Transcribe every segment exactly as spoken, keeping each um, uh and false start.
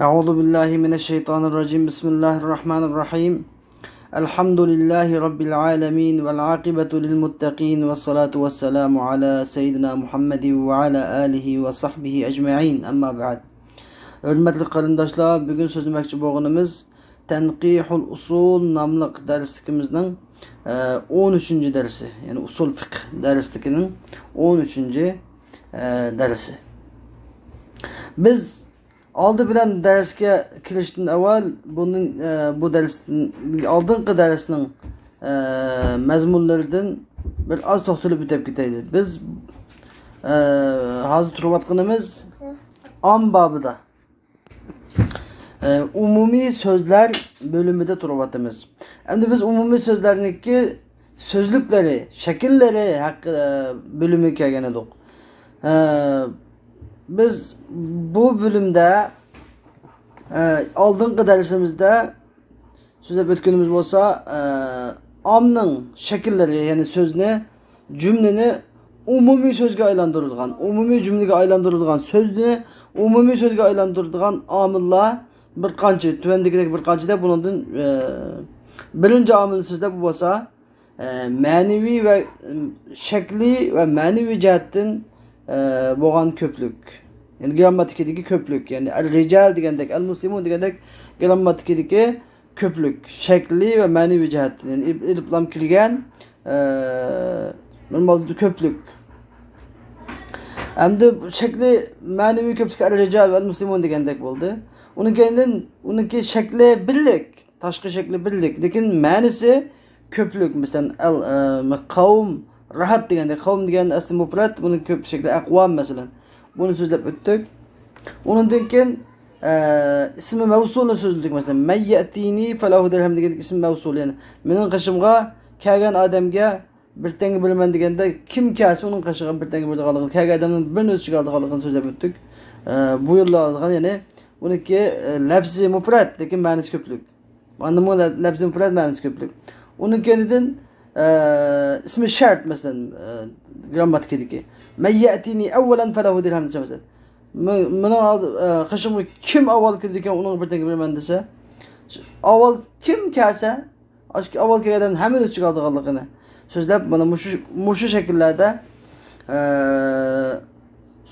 أعوذ بالله من الشيطان الرجيم. بسم الله الرحمن الرحيم. الحمد لله رب العالمين، والعاقبة للمتقين، والصلاة والسلام على سيدنا محمد وعلى آله وصحبه أجمعين. أما بعد. ھۆرمەتلىك قېرىنداشلار، بۈگۈن سۆزلىمەكچى بولغىنىمىز تەنقىھۇل ئۇسۇل ناملىق دەرسلىكىمىزنىڭ، ئە، ئون ئۈچىنچى دەرسى، يەنى ئۇسۇل فىقھ دەرسلىكىنىڭ ئون ئۈچىنچى، ئە، دەرسى. بىز ئالدى بىلەن دەرسكە كىرىشتىن ئاۋۋال بۇنىڭ، ئە، بۇ دەرستىن، ئالدىنقى دەرسنىڭ، ئە، مەزمۇنلىرىدىن بىر ئاز توختىلىپ ئۆتۈپ كېتەيلى. بىز، ئە، ھازىر تۇرۇۋاتقىنىمىز ئام بابىدا. ئە، ئومۇمىي سۆزلەر بۆلۈمىدە تۇرۇۋاتىمىز. ئەمدى بىز ئومۇمىي سۆزلەرنىڭكى سۆزلۈكلىرى، شەكىللىرى ھەققى، ئە، بۆلۈمىگە كەلگەن ئىدۇق. ئە، بىز بۇ بۆلۈمدە، ئە، ئالدىنقى دەرسىمىزدە سۆزلەپ ئۆتكىنىمىز بولسا، ئە، ئامنىڭ شەكىللىرى، يەنى سۆزنى، جۈملىنى ئومۇمىي سۆزگە ئايلاندۇرىدىغان، ئومۇمىي جۈملىگە ئايلاندۇرىدىغان، سۆزنى ئومۇمىي سۆزگە ئايلاندۇرىدىغان ئامىللار بىر قانچە، تۆۋەندىكىدەك بىر قانچە دەپ، بۇنىڭدىن، ئە، بىرىنچى ئامىلنى سۆزلەپ، بۇ بولسا، ئە، مەنىۋى ۋە، ئىم، شەكلىي ۋە مەنىۋى جەھەتتىن، ئە، بولغان كۆپلۈك. يەنى گىرامماتىكىدىكى كۆپلۈك. يەنى ئەل-رىجال دېگەندەك، ئەل-مۇسلىمۇن دېگەندەك گىرامماتىكىدىكى كۆپلۈك. شەكلىي ۋە مەنىۋى جەھەتتىن. يەنى ئېلىپ-، ئېلىپلام كىرگەن، ئە، نورمالدا كۆپلۈك. ئەمدى شەكلى مەنىۋى كۆپلۈك ئەل-رىجال ۋە ئەل-مۇسلىمۇن دېگەندەك بولدى. ئۇنىڭ كەينىدىن ئۇنىڭكى شەكلى بىرلىك. تاشقى شەكلى بىرلىك، لېكىن مەنىسى كۆپلۈك. مەسىلەن، ئەل، ئە، قەۋم، راھەت دېگەندەك، قەۋم دېگەن ئەسلى مۇپرەت، بۇنىڭ كۆپ شەكلى ئەقۋام، مەسىلەن. بۇنى سۆزلەپ ئۆتتۇق. ئۇنىڭدىن كېيىن، ئە، ئىسمى مەۋسۇلنى سۆزلىدۇق. مەسىلەن، مەن يەتىنى فەلەھۇ دىرھەم دېگەندىكى ئىسمى مەۋسۇل، يەنى مېنىڭ قېشىمغا كەلگەن ئادەمگە بىر تەڭگە بېرىمەن دېگەندە، كىم كەلسە ئۇنىڭ قېشىغا بىر تەڭگە بېرىدىغانلىقىنى، كەلگەن ئادەمنىڭ بىرنى ئۆز ئىچىگە ئالىدىغانلىقىنى سۆزلەپ ئۆتتۇق. ئە، بۇيرۇلىدىغان، يەنى ئۇنىڭكى، ئە، لەپزى مۇپرەت، لېكىن مەنىسى كۆپلۈك. ئاندىن بۇ لەپزى مۇپرەت مەنىسى كۆپلۈك. ئۇنىڭ كەينىدىن، ئە، ئىسمى شەرت، مەسىلەن، ئە، گىرامماتىكىدىكى. مەن يەتىنى ئەۋۋەلەن فەلەھۇ دىرھەم دېسە، مەسىلەن. مە-، مېنىڭ ئالدى-، ئە، قېشىمغا كىم ئاۋۋال كېلىدىكەن، ئۇنىڭغا بىر تەڭگە بېرىمەن دېسە. ئاۋۋال كىم كەلسە، ئاشۇ ئاۋۋال كەلگەن ئادەمنىڭ ھەممىنى ئۆز ئىچىگە ئالىدىغانلىقىنى سۆزلەپ، مانا مۇشۇ، مۇشۇ شەكىللەردە، ئە،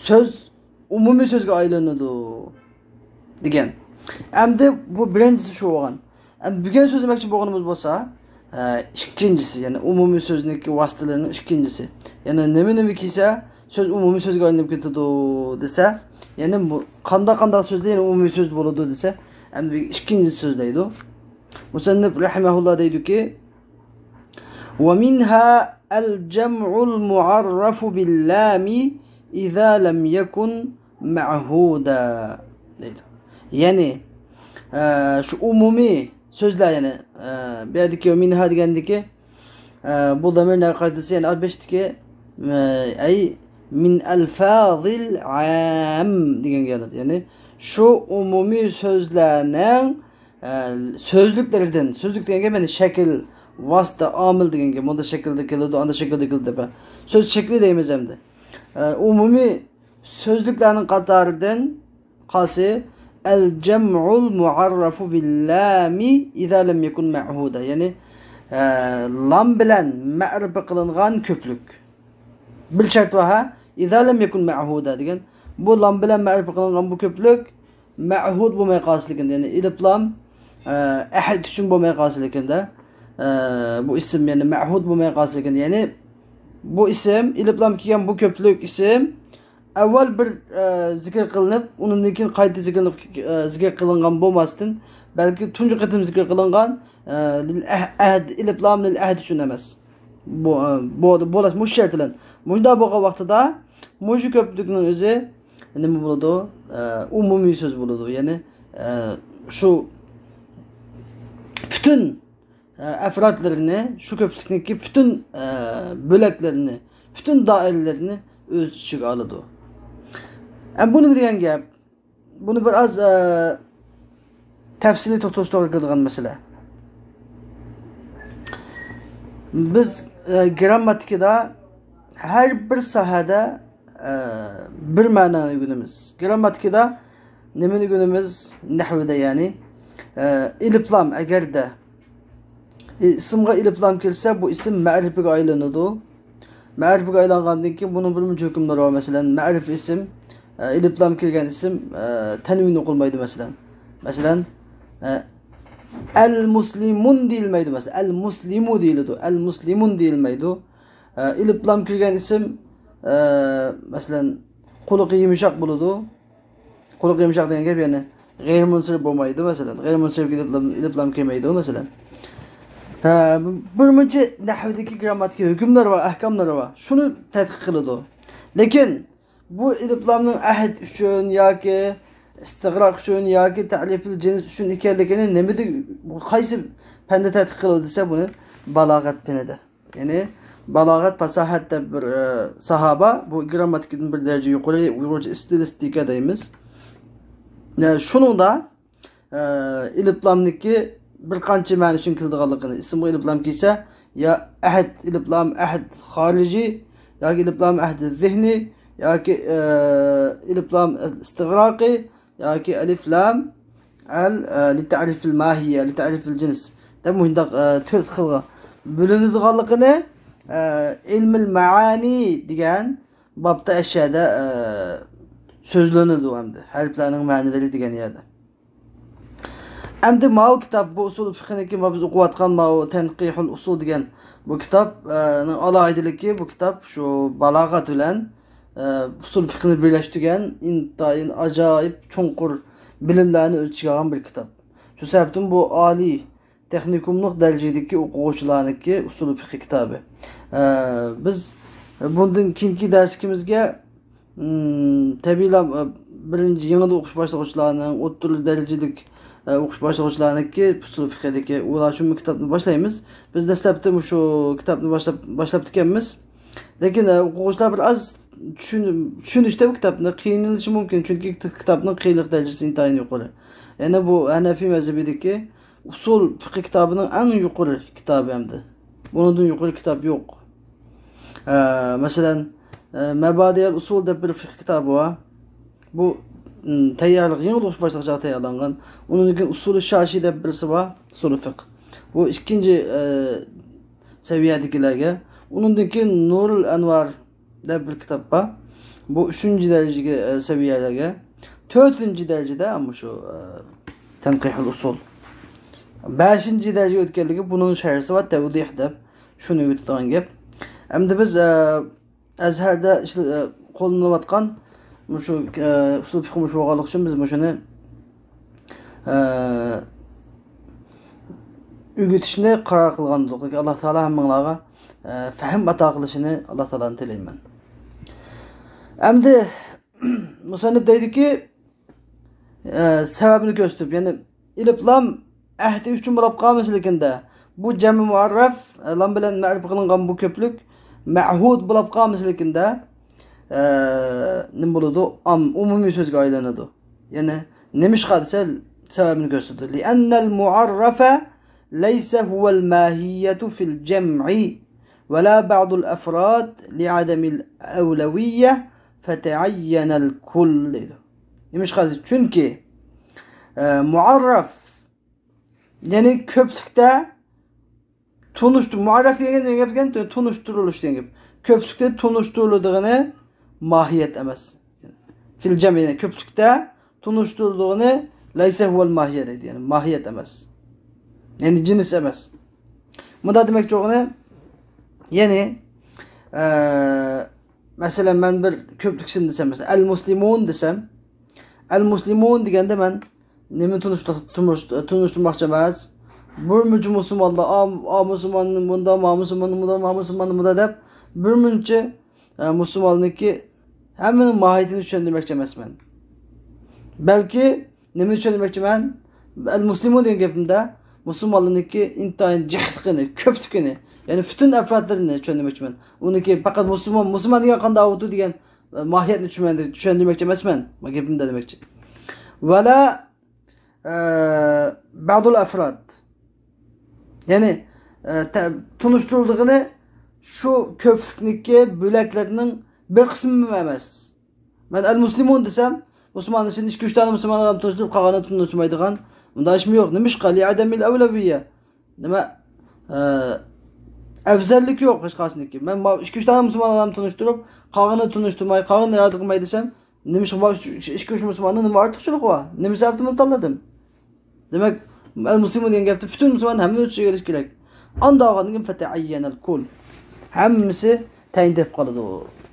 سۆز ئومۇمىي سۆزگە ئايلىنىدۇ دېگەن. ئەمدى بۇ بىرىنچىسى شۇ بولغان. ئەمدى بۈگۈن سۆزلىمەكچى بولغىنىمىز بولسا، ئە، ئىككىنچىسى، يەنى ئومۇمىي سۆزنىڭكى ۋاسىتىلىرىنىڭ ئىككىنچىسى. يەنى نېمە نېمە كىيسە سۆز ئومۇمىي سۆزگە ئايلىنىپ كېتىدۇ دېسە، يەنى بۇ قانداق قانداق سۆزلەر يەنە ئومۇمىي سۆز بولىدۇ دېسە، ئەمدى ئىككىنچىسى سۆزلەيدۇ. مۇسەننىپ رەھىمەھۇللا دەيدۇكى، ومنها الجمع المعرف باللام إذا لم يكن معهودا دەيدۇ. يەنى، ئە، شۇ ئومۇمىي سۆزلەر، يەنى، ئە، بۇ يەردىكى مىنھا دېگەندىكى، ئە، بۇ دامىر نەگە قايتىدۇ دېسە، يەنى بېشىدىكى، ئە، ئەي من ئەلفازىل ئام دېگەنگە كېلىدۇ. يەنى شۇ ئومۇمىي سۆزلەرنىڭ ئە، سۆزلۈكلىرىدىن، سۆزلۈك دېگەن گەپ، يەنى شەكىل، ۋاسىتە، ئامىل دېگەن گەپ. مۇندا شەكىلدە كېلىدۇ، ئاندا شەكىلدە كېلىدۇ دەپ. سۆز شەكلى دەيمىز ئەمدى. ئە، ئومۇمىي سۆزلۈكلەرنىڭ قاتارىدىن قالسا، الجمع المعرف باللام إذا لم يكن معهودا. يەنى، ئە، لام بىلەن مەرىپە قىلىنغان كۆپلۈك. بىر شەرت بار، ھە؟ إذا لم يكن معهودا دېگەن. بۇ لام بىلەن مەرىپە قىلىنغان بۇ كۆپلۈك مەھۇد بولماي قالسىلىكىن، يەنى ئېلىپلام، ئە، ئەھد ئۈچۈن بولماي قالسىلىكىندە، ئە، بۇ ئىسىم يەنى مەھۇد بولماي قالسىلىكىن، يەنى بۇ ئىسىم، ئېلىپلام كىيگەن بۇ كۆپلۈك ئىسىم ئەۋۋەل بىر، ئە، زىكىر قىلىنىپ، ئۇنىڭدىن كېيىن قايتا زىكىر، ئە، زىكىر قىلىنغان بولماستىن، بەلكى تۇنجى قېتىم زىكىر قىلىنغان، ئە، لىل ئەھ-، ئەھد، ئېلىپلام لىل ئەھد ئۈچۈن ئەمەس. بۇ، ئە، بۇ، بۇ، مۇشۇ شەرت بىلەن. مۇشۇنداق بولغان ۋاقتىدا مۇشۇ كۆپلۈكنىڭ ئۆزى نېمە بولىدۇ؟ ئە، ئومۇمىي سۆز بولىدۇ. يەنى، ئە، شۇ پۈتۈن، ئە، ئەفرادلىرىنى، شۇ كۆپلۈكنىڭكى پۈتۈن، ئە، بۆلەكلىرىنى، پۈتۈن دائىرىلىرىنى ئۆز ئىچىگە ئالىدۇ. ئە، بۇ نېمە دېگەن گەپ؟ بۇنى بىر ئاز، ئە، تەپسىلىي توختىلىش توغرا كېلىدىغان مەسىلە. بىز، ئە، گىرامماتىكىدا ھەر بىر ساھەدە، ئە، بىر مەنانى ئۆگىنىمىز. گىرامماتىكىدا نېمىنى ئۆگىنىمىز؟ نەھۋىدە، يەنى، ئە، ئېلىپلام ئەگەردە ئىسىمغا ئېلىپلام كىرسە، بۇ ئىسىم مەرىپىگە ئايلىنىدۇ. مەرىپىگە ئايلانغاندىن كېيىن بۇنىڭ بىر مۇنچە ھۆكۈملىرى بار. مەسىلەن، مەرىپە ئىسىم، ئە، ئېلىپلام كىرگەن ئىسىم، ئە، تەنۋىن ئوقۇلمايدۇ، مەسىلەن. مەسىلەن، ئە، ئەل مۇسلىمۇن دېيىلمەيدۇ، مەسىلەن. ئەل مۇسلىمۇ دېيىلىدۇ، ئەل مۇسلىمۇن دېيىلمەيدۇ. ئە، ئېلىپلام كىرگەن ئىسىم، ئە، مەسىلەن، قۇلىقى يۇمشاق بولىدۇ. قۇلىقى يۇمشاق دېگەن گەپ، يەنى غەيرىمۇنسەرىپ بولمايدۇ، مەسىلەن. غەيرىمۇنسەرىپكە ئېلىپلام، ئېلىپلام كىرمەيدۇ، مەسىلەن. ھە، بىر مۇنچە نەھۋدىكى گرامماتىكا ھۆكۈملىرى بار، ئەھكاملىرى بار. شۇنى تەتقىق قىلىدۇ. لېكىن بۇ ئېلىپلامنىڭ ئەھد ئۈچۈن ياكى ئىستىغراق ئۈچۈن ياكى تەرىپىل جىنس ئۈچۈن ئىكەنلىكىنى نېمىدە، قايسى پەندە تەتقىق قىلىدۇ دېسە، بۇنى بالاغەت پېنىدە. يەنى بالاغەت، پاساھەت دەپ بىر، ئە، ساھە بار. بۇ گرامماتىكىدىن بىر دەرىجە يۇقىرى، ئۇيغۇرچە ئىستىلىستىكا دەيمىز. ئە، شۇنىڭدا، ئە، ئېلىپلامنىڭكى بىر قانچە مەنە ئۈچۈن كېلىدىغانلىقىنى، ئىسىمغا ئېلىپلام كىرسە، يا ئەھد ئېلىپلام، ئەھد خارىجىي، ياكى ئېلىپلام ئەھد زېھنى، ياكى، ئە، ئېلىپلام ئىستىغراقى، ياكى ئەلىف لام ئەل، ئە، لىتەرىفىل ماھىيە، لىتەرىفىل جىنس دەپ مۇشۇنداق، ئە، تۆت خىلغا بۆلۈنىدىغانلىقىنى، ئە، ئىلمىل مەئانى دېگەن بابتا ئەشيادا، ئە، سۆزلىنىدۇ ئەمدى. ھەرپلەرنىڭ مەنىلىرى دېگەن يەردە. ئەمدى ماۋۇ كىتاب، بۇ ئۇسۇل فىقھنىڭكى، ما بىز ئوقۇۋاتقان ماۋۇ تەنقىھۇل ئۇسۇل دېگەن بۇ كىتاب، ئە، نىڭ ئالاھىدىلىكى، بۇ كىتاب شۇ بالاغەت بىلەن ئە، ئۇسۇل فىقھنى بىرلەشتۈرگەن ئىنتايىن ئاجايىپ چوڭقۇر بىلىملەرنى ئۆز ئىچىگە ئالغان بىر كىتاب. شۇ سەۋەبتىن بۇ ئالىي تېخنىكوملۇق دەرىجىدىكى ئوقۇغۇچىلارنىڭكى ئۇسۇل فىقھى كىتابى. ئە، بىز بۇندىن كېيىنكى دەرسلىكىمىزگە، ئىم، تەبىئىيلا، ئە، بىرىنچى يېڭىدا ئوقۇش باشلىغۇچىلارنىڭ، ئوتتۇرا دەرىجىلىك، ئە، ئوقۇش باشلىغۇچىلارنىڭكى ئۇسۇل فىقھىدىكى ئۇلار شۇ كىتابنى باشلايمىز. بىز دەسلەپتە مۇشۇ كىتابنى باشلاپ، باشلاپتىكەنمىز. لېكىن، ئە، ئوقۇغۇچىلار بىر ئاز چۈشىنىشتە بۇ كىتابنى قىينىلىشى مۇمكىن، چۈنكى كىت-، كىتابنىڭ قىيىنلىق دەرىجىسى ئىنتايىن يۇقىرى. يەنى بۇ ھەنەفىي مەزھىپىدىكى ئۇسۇل فىقھى كىتابىنىڭ ئەڭ يۇقىرى كىتابى ئەمدى. بۇنىڭدىن يۇقىرى كىتاب يوق. ئە، مەسىلەن، ئە، مەبادىئەل ئۇسۇل دەپ بىر فىقھى كىتابى بار. بۇ، ئىم، تەييارلىق، يېڭى ئوقۇش باشلىغۇچىلارغا تەييارلانغان. ئۇنىڭدىن كېيىن ئۇسۇلى شاشى دەپ بىرسى بار، ئۇسۇلى فىقھ. بۇ ئىككىنچى، ئە، سەۋىيەدىكىلەرگە. ئۇنىڭدىن كېيىن نۇرۇل ئەنۋار دەپ بىر كىتاب بار. بۇ ئۈچىنچى دەرىجىگە، ئە، سەۋىيەلەرگە. تۆتىنچى دەرىجىدە مۇشۇ، ئە، تەنقىھۇل ئۇسۇل. بەشىنچى دەرىجىگە ئۆتكەنلىكى بۇنىڭ شەرھىسى بار، تەۋدىھ دەپ. شۇنى ئۆگىتىدىغان گەپ. ئەمدى بىز، ئە، ئەزھەردە ئىشلە-، ئە، قوللىنىلىۋاتقان مۇشۇ، ئە، ئۇسۇل فىقھى مۇشۇ بولغانلىقى ئۈچۈن بىز مۇشۇنى، ئە، ئۆگىتىشنى قارار قىلغان ئىدۇق. ئاللا تائالا ھەممىڭلارغا، ئە، پەھىم ئاتا قىلىشىنى ئاللا تائالادىن تىلەيمەن. ئەمدى مۇسەننىپ دەيدۇكى، ئە، سەۋەبىنى كۆرسىتىپ، يەنى ئېلىپلام ئەھدى ئۈچۈن بولاپ قالمىسىلىكىندە، بۇ جەمئى مۇئەررەف، ئە، لام بىلەن مەرىپە قىلىنغان بۇ كۆپلۈك مەھۇد بولاپ قالمىسىلىكىندە، ئە، نېمە بولىدۇ؟ ئام-، ئومۇمىي سۆزگە ئايلىنىدۇ. يەنى نېمىشقا دېسە، سەۋەبىنى كۆرسىتىدۇ. لأن المعرف ليس هو الماهية في الجمع ولا بعض الأفراد لعدم الأولوية فتعين الكل دەيدۇ. نېمىشقا دېسە، چۈنكى، ئە، مۇئەررەف، يەنى كۆپلۈكتە تونۇشتۇ-، مۇئەررەف دېگەن نېمە گەپ ئىكەن؟ تونۇشتۇرۇلۇش دېگەن گەپ. كۆپلۈكتە تونۇشتۇرۇلىدىغىنى ماھىيەت ئەمەس. فىل جەم، يەنى كۆپلۈكتە تونۇشتۇرۇلىدىغىنى لەيسە ھۇۋەل ماھىيە دەيدۇ، يەنى ماھىيەت ئەمەس. يەنى جىنس ئەمەس. مۇندا دېمەكچى بولغىنى، يەنى، ئە، مەسىلەن، مەن بىر كۆپلۈك ئىسىم دېسەم، مەسىلەن، ئەل مۇسلىمۇن دېسەم، ئەل مۇسلىمۇن دېگەندە مەن نېمىنى تونۇشتۇر-، تونۇش-، تونۇشتۇرماقچى ئەمەس؟ بىر مۇنچە مۇسۇلمانلار، ئا، ئا مۇسۇلماننى مۇندا، ما مۇسۇلماننى مۇندا، ما مۇسۇلماننى مۇندا دەپ، بىر مۇنچە، ئە، مۇسۇلماننىڭكى ھەممىنىڭ ماھىيىتىنى چۈشەندۈرمەكچى ئەمەسمەن. بەلكى نېمىنى چۈشەندۈرمەكچىمەن؟ ئەل مۇسلىمۇن دېگەن گېپىمدە مۇسۇلمانلارنىڭكى ئىنتايىن جىقلىقىنى، كۆپلۈكىنى، يەنى پۈتۈن ئەپرادلىرىنى چۈشەندۈرمەكچىمەن. ئۇنىڭكى پەقەت مۇسۇلمان، مۇسۇلمان دېگەن قانداق ئاۋۇتۇ دېگەن، ئە، ماھىيەتنى چۈشەندۈر-، چۈشەندۈرمەكچى ئەمەسمەن. ما گېپىمدە دېمەكچى. ۋەلا، ئە، بەزۇل ئەفراد. يەنى، ئە، تە-، تونۇشتۇرۇلىدىغىنى شۇ كۆپلۈكنىڭكى بۆلەكلىرىنىڭ بىر قىسمىمۇ ئەمەس. مەن ئەل مۇسلىمۇن دېسەم، مۇسۇلمان ئىچىدىن ئىككى-ئۈچ دانە مۇسۇلمان ئادەم تونۇشتۇرۇپ، قالغاننى تونۇشتۇرمايدىغان، بۇنداق ئىشمۇ يوق. نېمىشقا؟ لىئەدەمىل ئەۋلەۋىيە. نېمە؟ ئە، ئەۋزەللىك يوق ھېچقايسىنىڭكى. مەن ماۋۇ ئىككى-ئۈچ دانە مۇسۇلمان ئادەم تونۇشتۇرۇپ، قالغىنىنى تونۇشتۇرماي، قالغىنىنى ئىرادە قىلماي دېسەم، نېمىشقا ماۋۇ ئۈچ، ئىككى-ئۈچ مۇسۇلماننىڭ نېمە ئارتۇقچىلىقى بار؟ نېمە سەۋەبتىن بۇنى تاللىدىم؟ دېمەك، ئەل مۇسلىمۇن دېگەن گەپتە پۈتۈن مۇسۇلمان ھەممىنى ئۆز ئىچىگە ئېلىش كېرەك. ئانداق بولغاندىن كېيىن فەتەئەييەنەل كۇل. ھەممىسى تەيىن تېپىپ قالىدۇ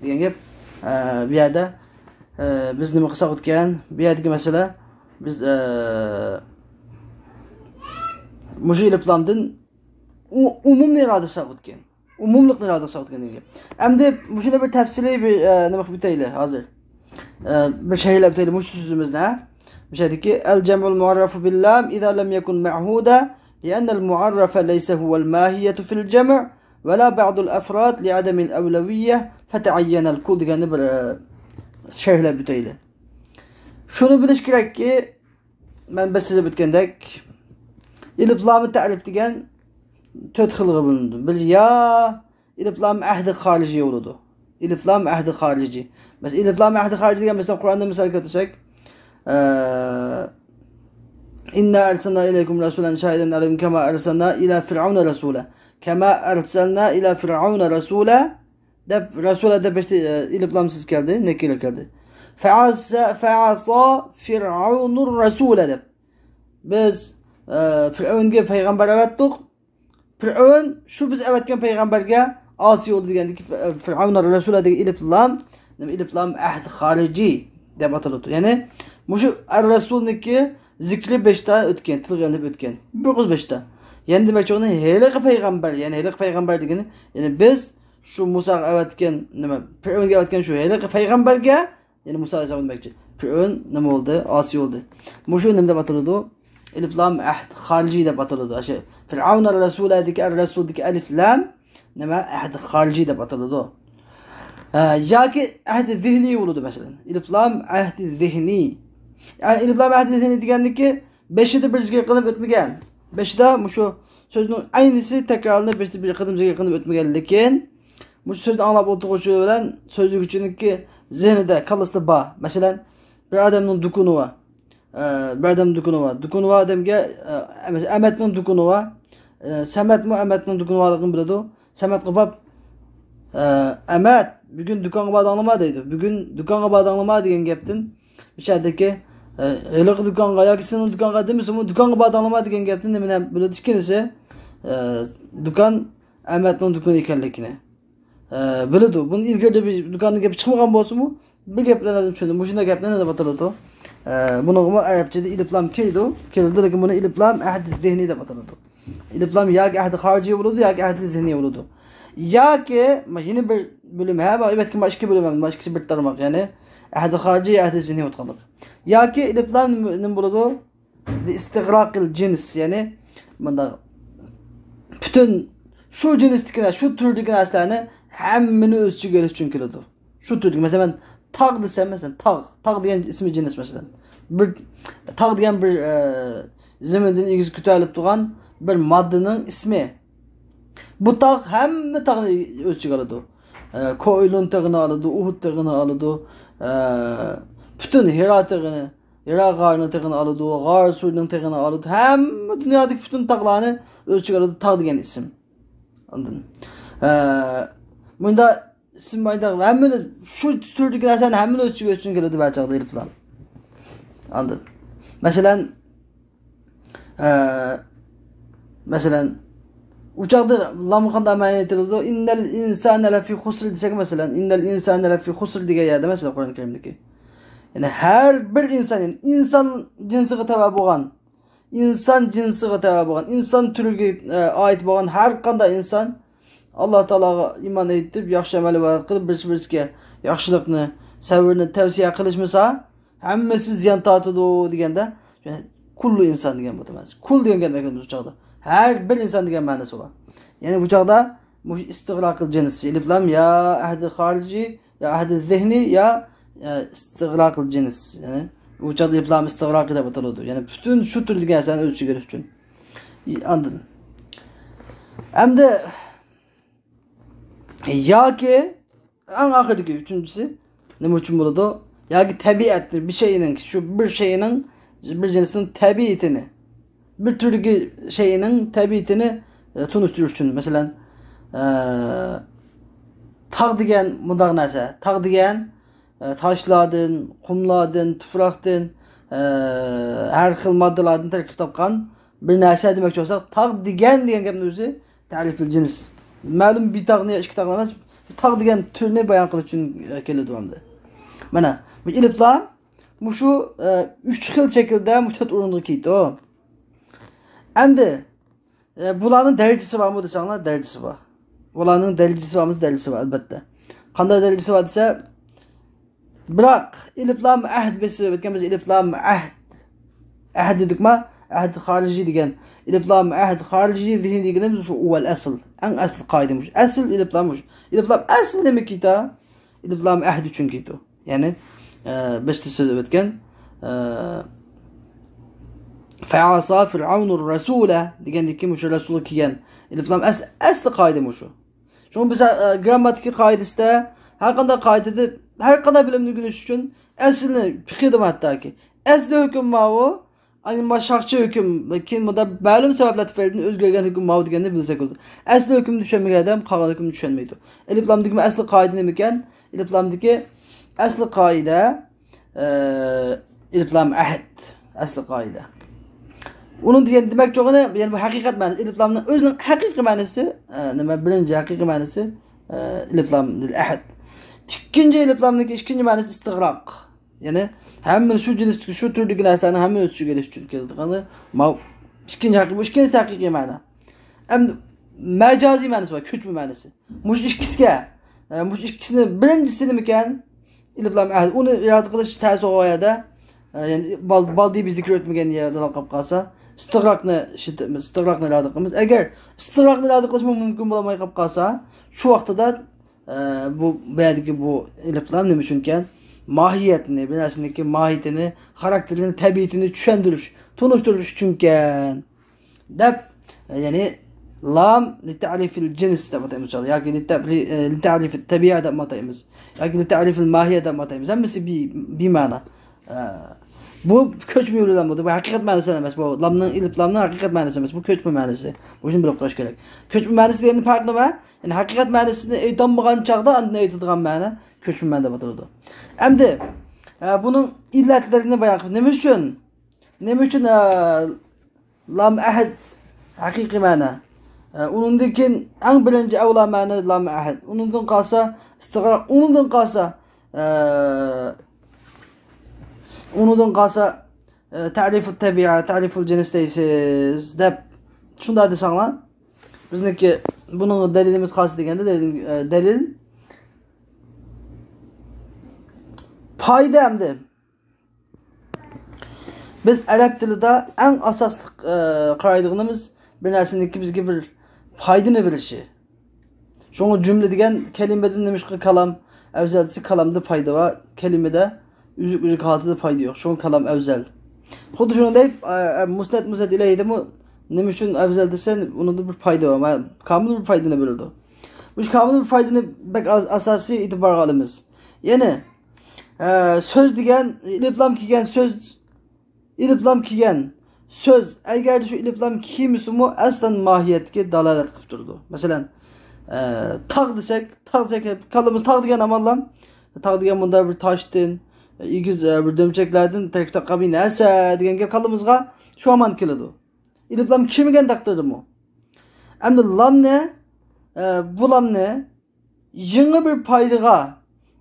دېگەن گەپ. ئە، بۇ يەردە، ئە، بىز نېمە قىلساق ئىكەن؟ بۇ يەردىكى مەسىلە، بىز، ئە، مۇشۇ ئېلىپلامدىن ئۇ-، ئومۇمنى ئىرادە قىلساق ئىكەن. ئومۇملۇقنى ئىرادە قىلساق دېگەن گەپ. ئەمدى مۇشۇنى بىر تەپسىلىي بىر، ئە، نېمە قىلىپ ئۆتەيلى ھازىر. ئە، بىر شەرھلەپ ئۆتەيلى مۇشۇ سۆزىمىزنى، ھە؟ مۇشۇ يەردىكى، الجمع المعرف باللام إذا لم يكن معهودا لأن المعرف ليس هو الماهية في الجمع ولا بعض الأفراد لعدم الأولوية فتعين الكل دېگەننى بىر، ئە، شەرھلەپ ئۆتەيلى. شۇنى بىلىش كېرەككى، مەن بىر سۆزلەپ ئۆتكەندەك، ئېلىپلامى تەرىپ دېگەن تۆت خىلغا بۆلۈنىدۇ. بىر يا ئېلىپلام ئەھدى خارىجىي بولىدۇ. ئېلىپلام ئەھدى خارىجىي. مەسىلەن، ئېلىپلام ئەھدى خارىجىي دېگەن، مەسىلەن، قۇرئاندىن مىسال كەلتۈرسەك، ئە، إنا أرسلنا إليكم رسولا شاهدا عليكم كما أرسلنا إلى فرعون رسولا. كما أرسلنا إلى فرعون رسولا دەپ، رەسۇلە دەپ بەشتە، ئە، ئېلىپلامسىز كەلدى، نەكىرە كەلدى. فعصى، فعصى فرعون الرسول دەپ. بىز، ئە، پىرئەۋنگە پەيغەمبەر ئەۋەتتۇق. پىرئەۋن شۇ بىز ئەۋەتكەن پەيغەمبەرگە ئاسىي بولدى دېگەندىكى، ئە، فرعون الرسول دېگەن ئېلىپلام، نېمە، ئېلىپلام ئەھد خارىجىي دەپ ئاتىلىدۇ. يەنى مۇشۇ ئەر رەسۇلنىڭكى زىكرى بەشتە ئۆتكەن، تىلغا ئېلىنىپ ئۆتكەن. بىر قىز بەشتە. يەنى دېمەكچى بولغىنى ھېلىقى پەيغەمبەر، يەنى ھېلىقى پەيغەمبەر دېگىنى، يەنى بىز شۇ مۇساغا ئەۋەتكەن، نېمە، پىرئەۋنگە ئەۋەتكەن شۇ ھېلىقى پەيغەمبەرگە، يەنى مۇسا ئەلەيھىسسالام دېمەكچى. پىرئەۋن نېمە بولدى؟ ئاسىي بولدى. مۇشۇ نېمە دەپ ئاتىلىدۇ؟ ئېلىپلام ئەھد خارىجىي دەپ ئاتىلىدۇ. ئاشۇ فرعون الرسولدىكى، ئەر رەسۇلدىكى ئەلىفلام نېمە؟ ئەھد خارىجىي دەپ ئاتىلىدۇ. ھە، ياكى ئەھد زېھنىي بولىدۇ، مەسىلەن. ئېلىپلام ئەھد زېھنىي. ئە، ئېلىپلام ئەھد زېھنىي دېگەنلىكى، بېشىدا بىر زىكىر قىلىنىپ ئۆتمىگەن. بېشىدا مۇشۇ سۆزنىڭ ئەينىسى تەكرارلىنىپ، بېشىدا بىر قېتىم زىكىر قىلىنىپ ئۆتمىگەن. لېكىن مۇشۇ سۆزنى ئاڭلاپ ئولتۇرغۇچى بىلەن سۆزلىگۈچىنىڭكى زېھنىدە، كاللىسىدا بار. مەسىلەن، بىر ئادەمنىڭ دۇكىنى بار. ئە، بىر ئادەمنىڭ دۇكىنى بار. دۇكىنى بار ئادەمگە، ئە، ئەمەتنىڭ دۇكىنى بار. ئە، سەمەتمۇ ئەمەتنىڭ دۇكىنى بارلىقىنى بىلىدۇ. سەمەتقا بار. ئە، ئەمەت، بۈگۈن دۇكانغا باردىڭلىما دەيدۇ. بۈگۈن دۇكانغا باردىڭلىما دېگەن گەپتىن، ئىچەردىكى، ئە، ھېلىقى دۇكانغا ياكى سېنىڭ دۇكانغا دېمىسىمۇ، دۇكانغا باردىڭلىما دېگەن گەپتىن نېمىنى بىلىدۇ؟ ئىككىنچىسى، ئە، دۇكان ئەمەتنىڭ دۇكىنى ئىكەنلىكىنى، ئە، بىلىدۇ. بۇنى ئىلگىرىدە بىر دۇكاننىڭ گېپى چىقمىغان بولسىمۇ، بىر گەپلەردىن چۈشىنىدۇ. مۇشۇنداق گەپلەرنى نېمە دەپ ئاتىلىدۇ؟ ئە، بۇنىڭغىمۇ ئەرەبچىدە ئېلىپلام كىرىدۇ. كىرىدۇ، لېكىن بۇنى ئېلىپلام ئەھدى زېھنىي دەپ ئاتىلىدۇ. ئېلىپلام ياكى ئەھدى خارىجىي بولىدۇ، ياكى ئەھدى زېھنىي بولىدۇ. ياكى، ما، يەنە بىر بۆلۈم، ھە، ما، ئەلۋەتتە، ما، ئىككى بۆلۈم، ما، ئىككىسى بىر تارماق، يەنى ئەھدى خارىجىي، ئەھدى زېھنىي بولۇپ قالدۇق. ياكى ئېلىپلام نېمە، نېمە بولىدۇ؟ لىئىستىغراقىل جىنس، يەنى مۇنداق پۈتۈن شۇ جىنستىكى نەرسە، شۇ تۈردىكى نەرسىلەرنى ھەممىنى ئۆز ئىچىگە ئېلىش ئۈچۈن كېلىدۇ. شۇ تۈردىكى، مەسىلەن، مەن تاغ دېسەم، مەسىلەن، تاغ، تاغ دېگەن ئىسمى جىنس، مەسىلەن. بىر تاغ دېگەن بىر، ئە، زېمىندىن ئېگىز كۆتۈرۈلۈپ تۇرغان بىر ماددىنىڭ ئىسمى. بۇ تاغ ھەممە تاغنى ئۆز ئىچىگە ئالىدۇ. ئە، كوئىلۇن تېغىنى ئالىدۇ، ئۇھۇد تېغىنى ئالىدۇ، ئە، پۈتۈن ھىرا تېغىنى، ھىرا غارىنىڭ تېغىنى ئالىدۇ، غار سۇرنىڭ تېغىنى ئالىدۇ، ھەممە دۇنيادىكى پۈتۈن تاغلارنى ئۆز ئىچىگە ئالىدۇ، تاغ دېگەن ئىسىم. ئاندىن، ئە، مۇنداق ئىسىم بايدا ھەممىنى، شۇ تۈردىكى نەرسىلەرنى ھەممىنى ئۆز ئىچىگە ئۆز ئىچىگە كېلىدۇ بەزى چاغدا ئېلىپلام. ئاندىن، مەسىلەن، ئە، مەسىلەن، ئۇ چاغدا لامغا قانداق مەنە ئېيتىلىدۇ؟ إن الإنسان لفي خسر دېسەك، مەسىلەن، إن الإنسان لفي خسر دېگەن يەردە، مەسىلەن، قۇرئان كەرىمدىكى، يەنى ھەر بىر ئىنسان، يەنى ئىنسان جىنسىغا تەۋە بولغان، ئىنسان جىنسىغا تەۋە بولغان، ئىنسان تۈرىگە، ئە، ئائىت بولغان ھەر قانداق ئىنسان ئاللا تائالاغا ئىمان ئېيتىپ، ياخشى ئەمەل ئىبادەت قىلىپ، بىرسى بىرسىگە ياخشىلىقنى، سەۋرنى تەۋسىيە قىلىشمىسا، ھەممىسى زىيان تارتىدۇ دېگەندە، كۇللۇ ئىنسان دېگەن بولىدۇ مەنىسى. كۇل دېگەن گەپ ئەمەس بۇ چاغدا. ھەر بىر ئىنسان دېگەن مەنىسى بار. يەنى بۇ چاغدا مۇشۇ ئىستىغراقىل جىنس، ئېلىپلام يا ئەھدى خارىجىي، يا ئەھدى زېھنىي، يا، ئە، ئىستىغراقىل جىنس. يەنى بۇ چاغدا ئېلىپلام ئىستىغراقى دەپ ئاتىلىدۇ. يەنى پۈتۈن شۇ تۈردىكى نەرسىلەرنى ئۆز ئىچىگە ئېلىش ئۈچۈن. ئاندىن ئەمدى ياكى ئەڭ ئاخىرىدىكى ئۈچىنچىسى نېمە ئۈچۈن بولىدۇ؟ ياكى تەبىئەتنى، بىر شەيئىنىڭ، شۇ بىر شەيئىنىڭ، بىر جىنسنىڭ تەبىئىتىنى، بىر تۈردىكى شەيئىنىڭ تەبىئىتىنى، ئە، تونۇشتۇرۇش ئۈچۈن، مەسىلەن، ئە، تاغ دېگەن مۇنداق نەرسە، تاغ دېگەن، ئە، تاشلاردىن، قۇملاردىن، تۇپراقتىن، ئە، ھەر خىل ماددىلاردىن تەركىب تاپقان بىر نەرسە دېمەكچى بولساق، تاغ دېگەن، دېگەن گەپنىڭ ئۆزى تەرىپىل جىنس. مەلۇم بىر تاغنى يا ئىككى تاغنى ئەمەس، تاغ دېگەن تۈرنى بايان قىلىش ئۈچۈن، ئە، كېلىدۇ ئەمدى. مانا، بۇ ئېلىپلام مۇشۇ، ئە، ئۈچ خىل شەكىلدە مۇشۇ تۆت ئورۇنغا كېلىدۇ. ئەمدى، ئە، بۇلارنىڭ دەرىجىسى بارمۇ دېسەڭلار، دەرىجىسى بار. بۇلارنىڭ دەرىجىسى بارمۇ؟ دەرىجىسى بار، ئەلۋەتتە. قانداق دەرىجىسى بار دېسە، بىراق، ئېلىپلام ئەھد بېسىپ ئۆتكەن بىز ئېلىپلام ئەھد. ئەھد دېدۇقما؟ ئەھد خارىجىي دېگەن. ئېلىپلام ئەھد خارىجىي دېگىنىمىز شۇ ئۇۋال ئەسل. ئەڭ ئەسلى قائىدە مۇشۇ. ئەسل ئېلىپلام مۇشۇ. ئېلىپلام ئەسلى نېمە كېتە؟ ئېلىپلام ئەھد ئۈچۈن كېتىدۇ. يەنى، ئە، بېشىدا سۆزلەپ ئۆتكەن، ئە، فەئەسا فىرئەۋنۇر رەسۇلە دېگەندىكى مۇشۇ رەسۇلغا كېلىگەن ئېلىپلام ئەس-، ئەسلى قائىدە مۇشۇ. شۇڭا بىز، ئە، گرامماتىكا قائىدىسىدە ھەر قانداق قائىدىدە، ھەر قانداق بىلىمنى ئۆگىنىش ئۈچۈن ئەسلىنى پىقىدىمۇ ھەتتاكى. ئەسلى ھۆكۈم ماۋۇ، ئاندىن ما شاخچە ھۆكۈم، كېيىن بۇندا مەلۇم سەۋەبلەر تۈپەيلىدىن ئۆزگەرگەن ھۆكۈم ماۋۇ دېگەننى بىلسەك بولىدۇ. ئەسلى ھۆكۈمنى چۈشەنمىگەن ئادەم قالغان ھۆكۈمنى چۈشەنمەيدۇ. ئېلىپلامدىكى ئەسلى قائىدە نېمىكەن؟ ئېلىپلامدىكى ئەسلى قائىدە، ئە، ئېلىپلام ئەھد. ئەسلى قائىدە. ئۇنىڭ دېگەن دېمەكچى بولغىنى، يەنى بۇ ھەقىقەت مەنىسى. ئېلىپلامنىڭ ئۆزىنىڭ ھەقىقىي مەنىسى، ئە، نېمە، بىرىنچى ھەقىقىي مەنىسى، ئە، ئېلىپلام ئەھد. ئىككىنچى ئېلىپلامنىڭكى ئىككىنچى مەنىسى ئىستىغراق. يەنى ھەممىنى شۇ جىنستىكى، شۇ تۈردىكى نەرسىلەرنى ھەممىنى ئۆز ئىچىگە ئېلىش ئۈچۈن كېلىدىغان ماۋۇ ئىككىنچى ھەقىقىي، بۇ ئىككىنچىسى ھەقىقىي مەنە. ئەمدى مەجازىي مەنىسى بار، كۆچمە مەنىسى. مۇشۇ ئىككىسىگە، ئە، مۇشۇ ئىككىسىنى بىرىنچىسى نېمىكەن؟ ئېلىپلام ئەھد. ئۇنى ئىرادە قىلىش تەس بولغان يەردە، ئە، يەنى بال-، بالدى بىر زىكىر ئۆتمىگەن يەردە قاپ قالسا، ئىستىغراقنى ئىشلىتىمىز، ئىستىغراقنى ئىرادە قىلىمىز. ئەگەر ئىستىغراقنى ئىرادە قىلىشمۇ مۇمكىن بولماي قاپ قالسا، شۇ ۋاقتىدا ئە، بۇ، بۇ يەردىكى بۇ ئېلىپلام نېمە ئۈچۈنكەن؟ ماھىيەتنى، بىر نەرسىنىڭكى ماھىيىتىنى، خاراكتېرىنى، تەبىئىتىنى چۈشەندۈرۈش، تونۇشتۇرۇش ئۈچۈنكەن، دەپ، يەنى لام لىتەرىفىل جىنس دەپ ئاتايمىز ياكى لىتەرىفىل تەبىئە دەپ ئاتايمىز ياكى لىتەرىفىل ماھىيە دەپ ئاتايمىز. ھەممىسى بى-، بىمەنا. ئە، بۇ كۆچمە يولى بىلەن بولدى. بۇ ھەقىقەت مەنىسى ئەمەس. بۇ لامنىڭ، ئېلىپلامنىڭ ھەقىقەت مەنىسى ئەمەس. بۇ كۆچمە مەنىسى. بۇ شۇنى بىلىپ قويۇش كېرەك. كۆچمە مەنىسى دېگەندە پەرق نېمە؟ يەنى ھەقىقەت مەنىسىنى ئېيتالمىغان چاغدا ئاندىن ئېيتىدىغان مەنە كۆچمە مەنە دەپ ئاتىلىدۇ. ئەمدى، ئە، بۇنىڭ ئىللەتلىرىنى بايان قىلىپ، نېمە ئۈچۈن؟ نېمە ئۈچۈن، ئە، لام ئەھد ھەقىقىي مەنە؟ ئە، ئۇنىڭدىن كېيىن ئەڭ بىرىنچى ئەۋلا مەنە لام ئەھد. ئۇنىڭدىن قالسا ئىستىغراق، ئۇنىڭدىن قالسا، ئە، ئۇنىڭدىن قالسا، ئە، تەرىفۇت تەبىئە، تەرىفۇل جىنس دەيسىز دەپ شۇنداق دېسەڭلار. بىزنىڭكى بۇنىڭغا دەلىلىمىز قايسى دېگەندە، دەلىل، ئە، دەلىل پايدا ئەمدى. بىز ئەرەب تىلىدا ئەڭ ئاساسلىق، ئە، قارايدىغىنىمىز بىر نەرسىنىڭكى بىزگە بىر پايدىنى بېرىشى. شۇڭا جۈملە دېگەن كەلىمىدىن نېمىشقا كالام ئەۋزەل دېسە، كالامدا پايدا بار، كەلىمىدە ئۈزۈك-ئۈزۈك ھالىتىدە پايدا يوق. شۇڭا كالام ئەۋزەل. خۇددى شۇنىڭدەك، ئە، ئە، مۇسنەد مۇسنەد ئىلەيھىدىمۇ نېمە ئۈچۈن ئەۋزەل دېسە، ئۇنىڭدا بىر پايدا بار. مانا، كامىل بىر پايدىنى بېرىدۇ. مۇشۇ كامىل بىر پايدىنى بەك ئاز-، ئاساسىي ئېتىبارغا ئالىمىز. يەنى، ئە، سۆز دېگەن، ئېلىپلام كىيگەن سۆز، ئېلىپلام كىيگەن سۆز، ئەگەردە شۇ ئېلىپلام كىيمىسىمۇ، ئەسلەن ماھىيەتكە دالالەت قىلىپ تۇرىدۇ. مەسىلەن، ئە، تاغ دېسەك، تاغ دېسەك، كاللىمىز تاغ دېگەن ئامانلام، تاغ دېگەن مۇنداق بىر تاشتىن، ئېگىز، ئە، بىر دۆمچەكلەردىن تەركىب تاپقان بىر نەرسە دېگەن گەپ كاللىمىزغا شۇ ئامان كېلىدۇ. ئېلىپلام كىيمىگەن تەقدىردىمۇ. ئەمدى لامنى، ئە، بۇ لامنى يېڭى بىر پايدىغا،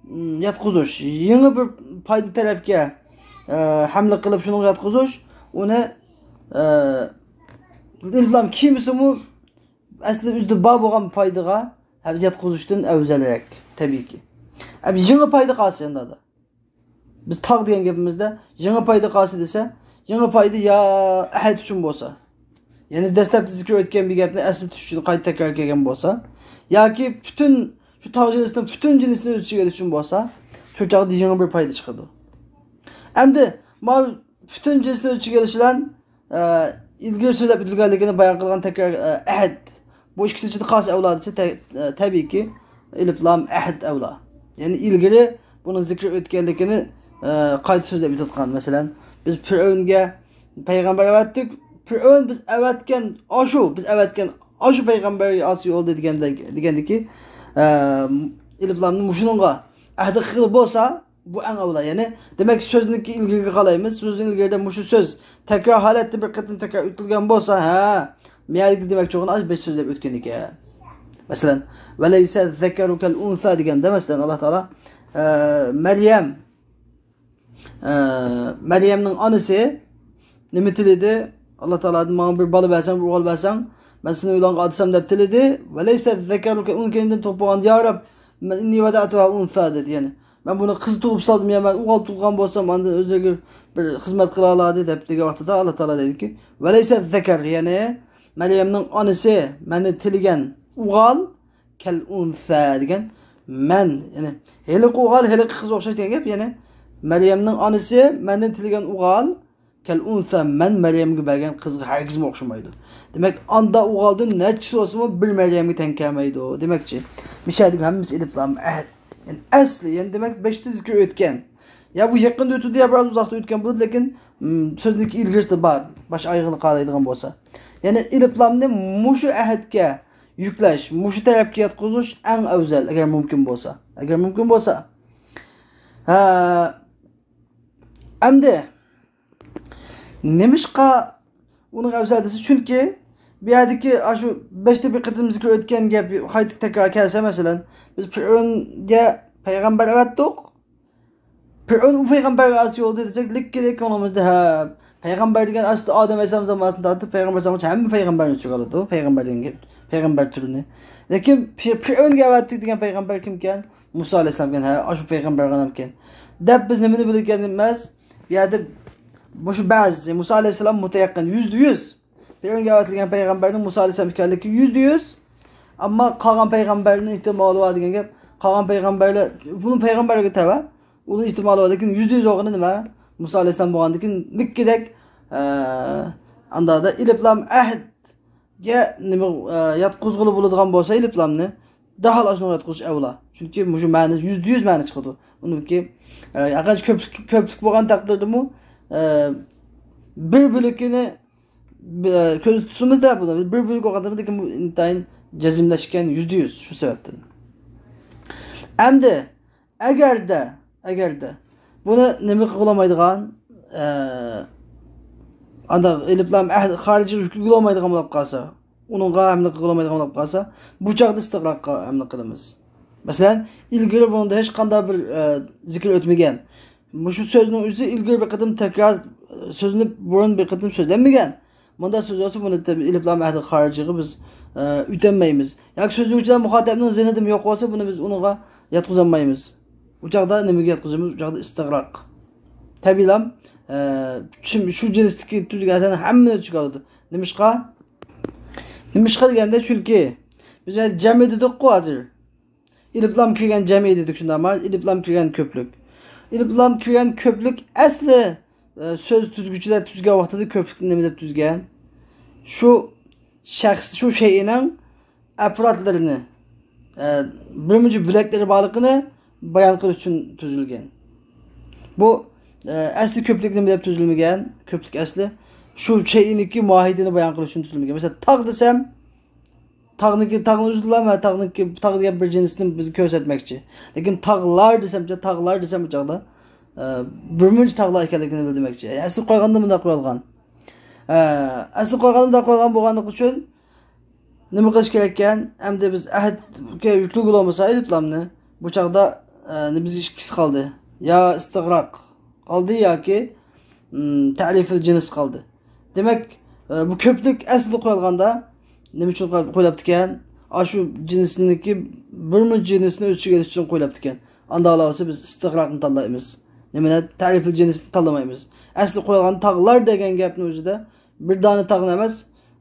م، ياتقۇزۇش، يېڭى بىر پايدا تەرەپكە، ئە، ھەملە قىلىپ شۇنىڭغا ياتقۇزۇش، ئۇنى، ئە، ئېلىپلام كىيمىسىمۇ، ئەسلى ئۆزىدە بار بولغان پايدىغا ياتقۇزۇشتىن ئەۋزەلرەك، تەبىئىيكى. ئەمدى يېڭى پايدا قالسا ئەمدى. بىز تاغ دېگەن گېپىمىزدە يېڭى پايدا قالسا دېسە، يېڭى پايدا يا ئەھد ئۈچۈن بولسا، يەنى دەسلەپتە زىكىر ئۆتكەن بىر گەپنى ئەسلىتىش ئۈچۈن قايتا تەكرار كەلگەن بولسا، ياكى پۈتۈن شۇ تاغ جىنسىنىڭ پۈتۈن جىنسىنى ئۆز ئىچىگە ئېلىش ئۈچۈن بولسا، شۇ چاغدا يېڭى بىر پايدا چىقىدۇ. ئەمدى ماۋۇ پۈتۈن جىنسنى ئۆز ئىچىگە ئېلىش بىلەن، ئە، ئىلگىرى سۆزلەپ ئۆتۈلگەنلىكىنى بايان قىلغان تەكرار، ئە، ئەھد. بۇ ئىككىسى ئىچىدە قايسى ئەۋلا دېسە، تە-، ئە، تەبىئىيكى، ئېلىپلام ئەھد ئەۋلا. يەنى ئىلگىرى بۇنىڭ زىكرى ئۆتكەنلىكىنى ئە، قايتا سۆزلەپ ئۆتۈۋاتقان. مەسىلەن، بىز پىرئەۋنگە پەيغەمبەر ئەۋەتتۇق. پىرئەۋن بىز ئەۋەتكەن ئاشۇ، بىز ئەۋەتكەن ئاشۇ پەيغەمبەرگە ئاسىي بولدى دېگەندەك، دېگەندىكى، ئە، ئېلىپلامنى مۇشۇنىڭغا ئەھدى قىلغىلى بولسا، بۇ ئەڭ ئەۋلا. يەنى، دېمەك، سۆزنىڭكى ئىلگىرىگە قالايمىز. سۆزنىڭ ئىلگىرىدە مۇشۇ سۆز تەكرار ھالەتتە بىر قېتىم تەكرار ئۆتۈلگەن بولسا، ھە، مەيەدىكى دېمەكچى بولغىنى ئاشۇ بەش سۆزلەپ ئۆتكەن ئىكەن. مەسىلەن، ۋەلەيسە زەكەرۇ كەل ئۇنسا دېگەندە، مەسىلەن، ئاللا تائالا، ئە، مەريەم، ئە، مەريەمنىڭ ئانىسى نېمە تىلىدى؟ ئاللا تائالادىن ماڭا بىر بالا بەرسەڭ، بىر ئوغۇل بەرسەڭ، مەن سېنى ئۆيلەڭگە ئاتىسام دەپ تىلىدى. ۋەلەيسە زەكەرۇ كەل ئۇنسا، كەينىدىن تۇغۇپ بولغاندا، يا رەب، مەن ئىننى ۋەدەئتۇھا ئۇنسا دېدى. يەنى، مەن بۇنى قىز تۇغۇپ سالدىم يا، مەن ئوغۇل تۇغقان بولسام، ئاندىن ئۆزلىرىگە بىر خىزمەت قىلالاردى دەپ دېگەن ۋاقتىدا، ئاللا تائالا دەيدىكى، ۋەلەيسە زەكەر، يەنى مەريەمنىڭ ئانىسى مەننى تىلىگەن ئوغۇل، كەل ئۇنسا دېگەن، مەن، يەنى ھېلىقى ئوغۇل، ھېلىقى قىز ئوخشاش دېگەن گەپ، يەنى مەريەمنىڭ ئانىسى مەندىن تىلىگەن ئوغۇل، كەل ئۇنسا، مەن مەريەمگە بەرگەن قىزغا ھەرگىزمۇ ئوخشىمايدۇ. دېمەك، ئاندا ئوغۇلدىن نەچچىسى بولسىمۇ بىر مەريەمگە تەڭ كەلمەيدۇ دېمەكچى. مىشەدىكى ھەممىسى ئېلىپلام ئەھد. يەنى ئەسلى، يەنى دېمەك، بەشتە زىكىر ئۆتكەن. يا بۇ يېقىندا ئۆتىدۇ، يا بىراز ئۇزاقتا ئۆتكەن بولىدۇ، لېكىن، م، سۆزنىڭكى ئىلگىرىسىدە بار. باش ئايىغىنى قارايدىغان بولسا. يەنى ئېلىپلامنى مۇشۇ ئەھدكە يۈكلەش، مۇشۇ تەرەپكە ياتقۇزۇش ئەڭ ئەۋزەل، ئەگەر مۇمكىن بولسا. ئەگەر مۇمكىن بولسا. ھە، ئەمدى نېمىشقا ئۇنىڭ ئەۋزەل دېسە، چۈنكى بۇ يەردىكى ئاشۇ بەشتە بىر قېتىم زىكىر ئۆتكەن گەپ قايتا تەكرار كەلسە، مەسىلەن، بىز پىرئەۋنگە پەيغەمبەر ئەۋەتتۇق. پىرئەۋن ئۇ پەيغەمبەرگە ئاسىي بولدى دېسەك، لىككىدە كۆڭلىمىزدە، ھە، پەيغەمبەر دېگەن ئەسلى ئادەم ئەلەيھىسسالام زامانىسىدىن تارتىپ پەيغەمبەر زامانىغىچە ھەممە پەيغەمبەرنى ئۆچۈرۈپ ئالىدۇ، پەيغەمبەر دېگەن گەپ، پەيغەمبەر تۈرىنى. لېكىن پىر-، پىرئەۋنگە ئەۋەتتۇق دېگەن پەيغەمبەر كىمكەن؟ مۇسا ئەلەيھىسسالامكەن، ھە، ئاشۇ پەيغەمبەر غەنەمكەن دەپ بىز نېمىنى بىلگەن ئەمەس؟ بۇ يەردە مۇشۇ بەزى، مۇسا ئەلەيھىسسالام مۇتەيەققىن، يۈزدە يۈز. پىرئەۋنگە ئەۋەتىلگەن پەيغەمبەرنىڭ مۇسا ئەلەيھىسسالام ئىكەنلىكى يۈزدە يۈز. ئەمما قالغان پەيغەمبەرنىڭ ئېھتىمالى بار دېگەن گەپ. قالغان پەيغەمبەرلەر، بۇنىڭ پەيغەمبەرلىكى تەۋە. ئۇنىڭ ئېھتىمالى بار، لېكىن يۈزدە يۈز بولغىنى نېمە؟ مۇسا ئەلەيھىسسالام بولغاندىكىن لىككىدەك، ئە، ئاندا ئېلىپلام ئەھدگە نېمە، ئە، ياتقۇزغىلى بولىدىغان بولسا ئېلىپلامنى، دەرھال ئاشۇنىڭغا ياتقۇزۇش ئەۋلا. چۈنكى مۇشۇ مەنە يۈزدە يۈز مەنە چىقىدۇ. ئۇنىڭكى، ئە، ھەرقانچە كۆپلۈك، كۆپلۈك بولغان تەقدىردىمۇ، ئە، بىر بۆلىكىنى، ئە، كۆزدە تۇتسىمىزدا بۇنى، بىر بۆلۈك بولغاندىمۇ، لېكىن بۇ ئىنتايىن جەزملەشكەن يۈزدە يۈز شۇ سەۋەبتىن. ئەمدى ئەگەردە، ئەگەردە بۇنى نېمە قىلغىلى بولمايدىغان، ئە، ئانداق ئېلىپلام ئەھد خارىجىغا يۈكلىگىلى بولمايدىغان بولۇپ قالسا، ئۇنىڭغا ھەملە قىلغىلى بولمايدىغان بولۇپ قالسا، بۇ چاغدا ئىستىغراققا ھەملە قىلىمىز. مەسىلەن، ئىلگىرى بۇنىڭدا ھېچقانداق بىر، ئە، زىكىر ئۆتمىگەن. مۇشۇ سۆزنىڭ ئۆزى ئىلگىرى بىر قېتىم تەكرار، ئە، سۆزلىنىپ، بۇرۇن بىر قېتىم سۆزلەنمىگەن. مۇنداق سۆز بولسا، بۇنى تەب-، ئېلىپلام ئەھدى خارىجىغا بىز، ئە، ئۆتەلمەيمىز. ياكى سۆزلىگۈچىلەر مۇخاتەپنىڭ زېنىدىمۇ يوق بولسا، بۇنى بىز ئۇنىڭغا ياتقۇزالمايمىز. ئۇ چاغدا نېمىگە ياتقۇزىمىز؟ ئۇ چاغدا ئىستىغراق. تەبىئىيلا، ئە، چۈم-، شۇ جىنستىكى تۈزۈلگەن نەرسىلەرنىڭ ھەممىنى ئۆز ئىچىگە ئالىدۇ. نېمىشقا؟ نېمىشقا دېگەندە، چۈنكى بىز جەمئىي دېدۇققۇ ھازىر. ئېلىپلام كىرگەن جەمئىي دېدۇق، شۇنداقمۇ؟ ئېلىپلام كىرگەن كۆپلۈك. ئېلىپلام كىرگەن كۆپلۈك ئەسلى، ئە، سۆز تۈزگۈچىلەر تۈزگەن ۋاقتىدا كۆپلۈكنى نېمە دەپ تۈزگەن؟ شۇ شەخس، شۇ شەيئىنىڭ ئەپرادلىرىنى، ئە، بىر مۇنچە بۆلەكلىرى بارلىقىنى بايان قىلىش ئۈچۈن تۈزۈلگەن. بۇ، ئە، ئەسلى كۆپلۈك نېمە دەپ تۈزۈلمىگەن؟ كۆپلۈك ئەسلى شۇ شەيئىنىڭكى ماھىيىتىنى بايان قىلىش ئۈچۈن تۈزۈلمىگەن. مەسىلەن، تاغ دېسەم، تاغنىڭكى، تاغنى ئۆزىدىلا، ھە، تاغنىڭكى، تاغ دېگەن بىر جىنسنى بىزگە كۆرسەتمەكچى. لېكىن تاغلار دېسەم، تاغلار دېسەم، بۇ چاغدا، ئە، بىر مۇنچە تاغلار ئىكەنلىكىنى بىلدۈرمەكچى. يەنى ئەسلى قويغاندا مۇنداق قويۇلغان. ئە، ئەسلى قويغاندا مۇنداق قويۇلغان بولغانلىقى ئۈچۈن نېمە قىلىش كېرەككەن؟ ئەمدى بىز ئەھدكە يۈكلىگىلى بولمىسا ئېلىپلامنى، بۇ چاغدا، ئە، بىز ئىككىسى قالدى. يا ئىستىغراق قالدى ياكى، م، تەرىفىل جىنس قالدى. دېمەك، ئە، بۇ كۆپلۈك ئەسلىدە قويۇلغاندا نېمە ئۈچۈن قوي-، قويۇلۇپتىكەن؟ ئاشۇ جىنسنىڭكى بىرمۇ جىنسنى ئۆز ئىچىگە ئېلىش ئۈچۈن قويۇلۇپتىكەن. ئانداق بولسا بىز ئىستىغراقنى تاللايمىز. نېمىنى؟ تەرىفىل جىنسنى تاللىمايمىز. ئەسلى قويۇلغان تاغلار دېگەن گەپنىڭ ئۆزىدە بىر دانە تاغنى ئەمەس،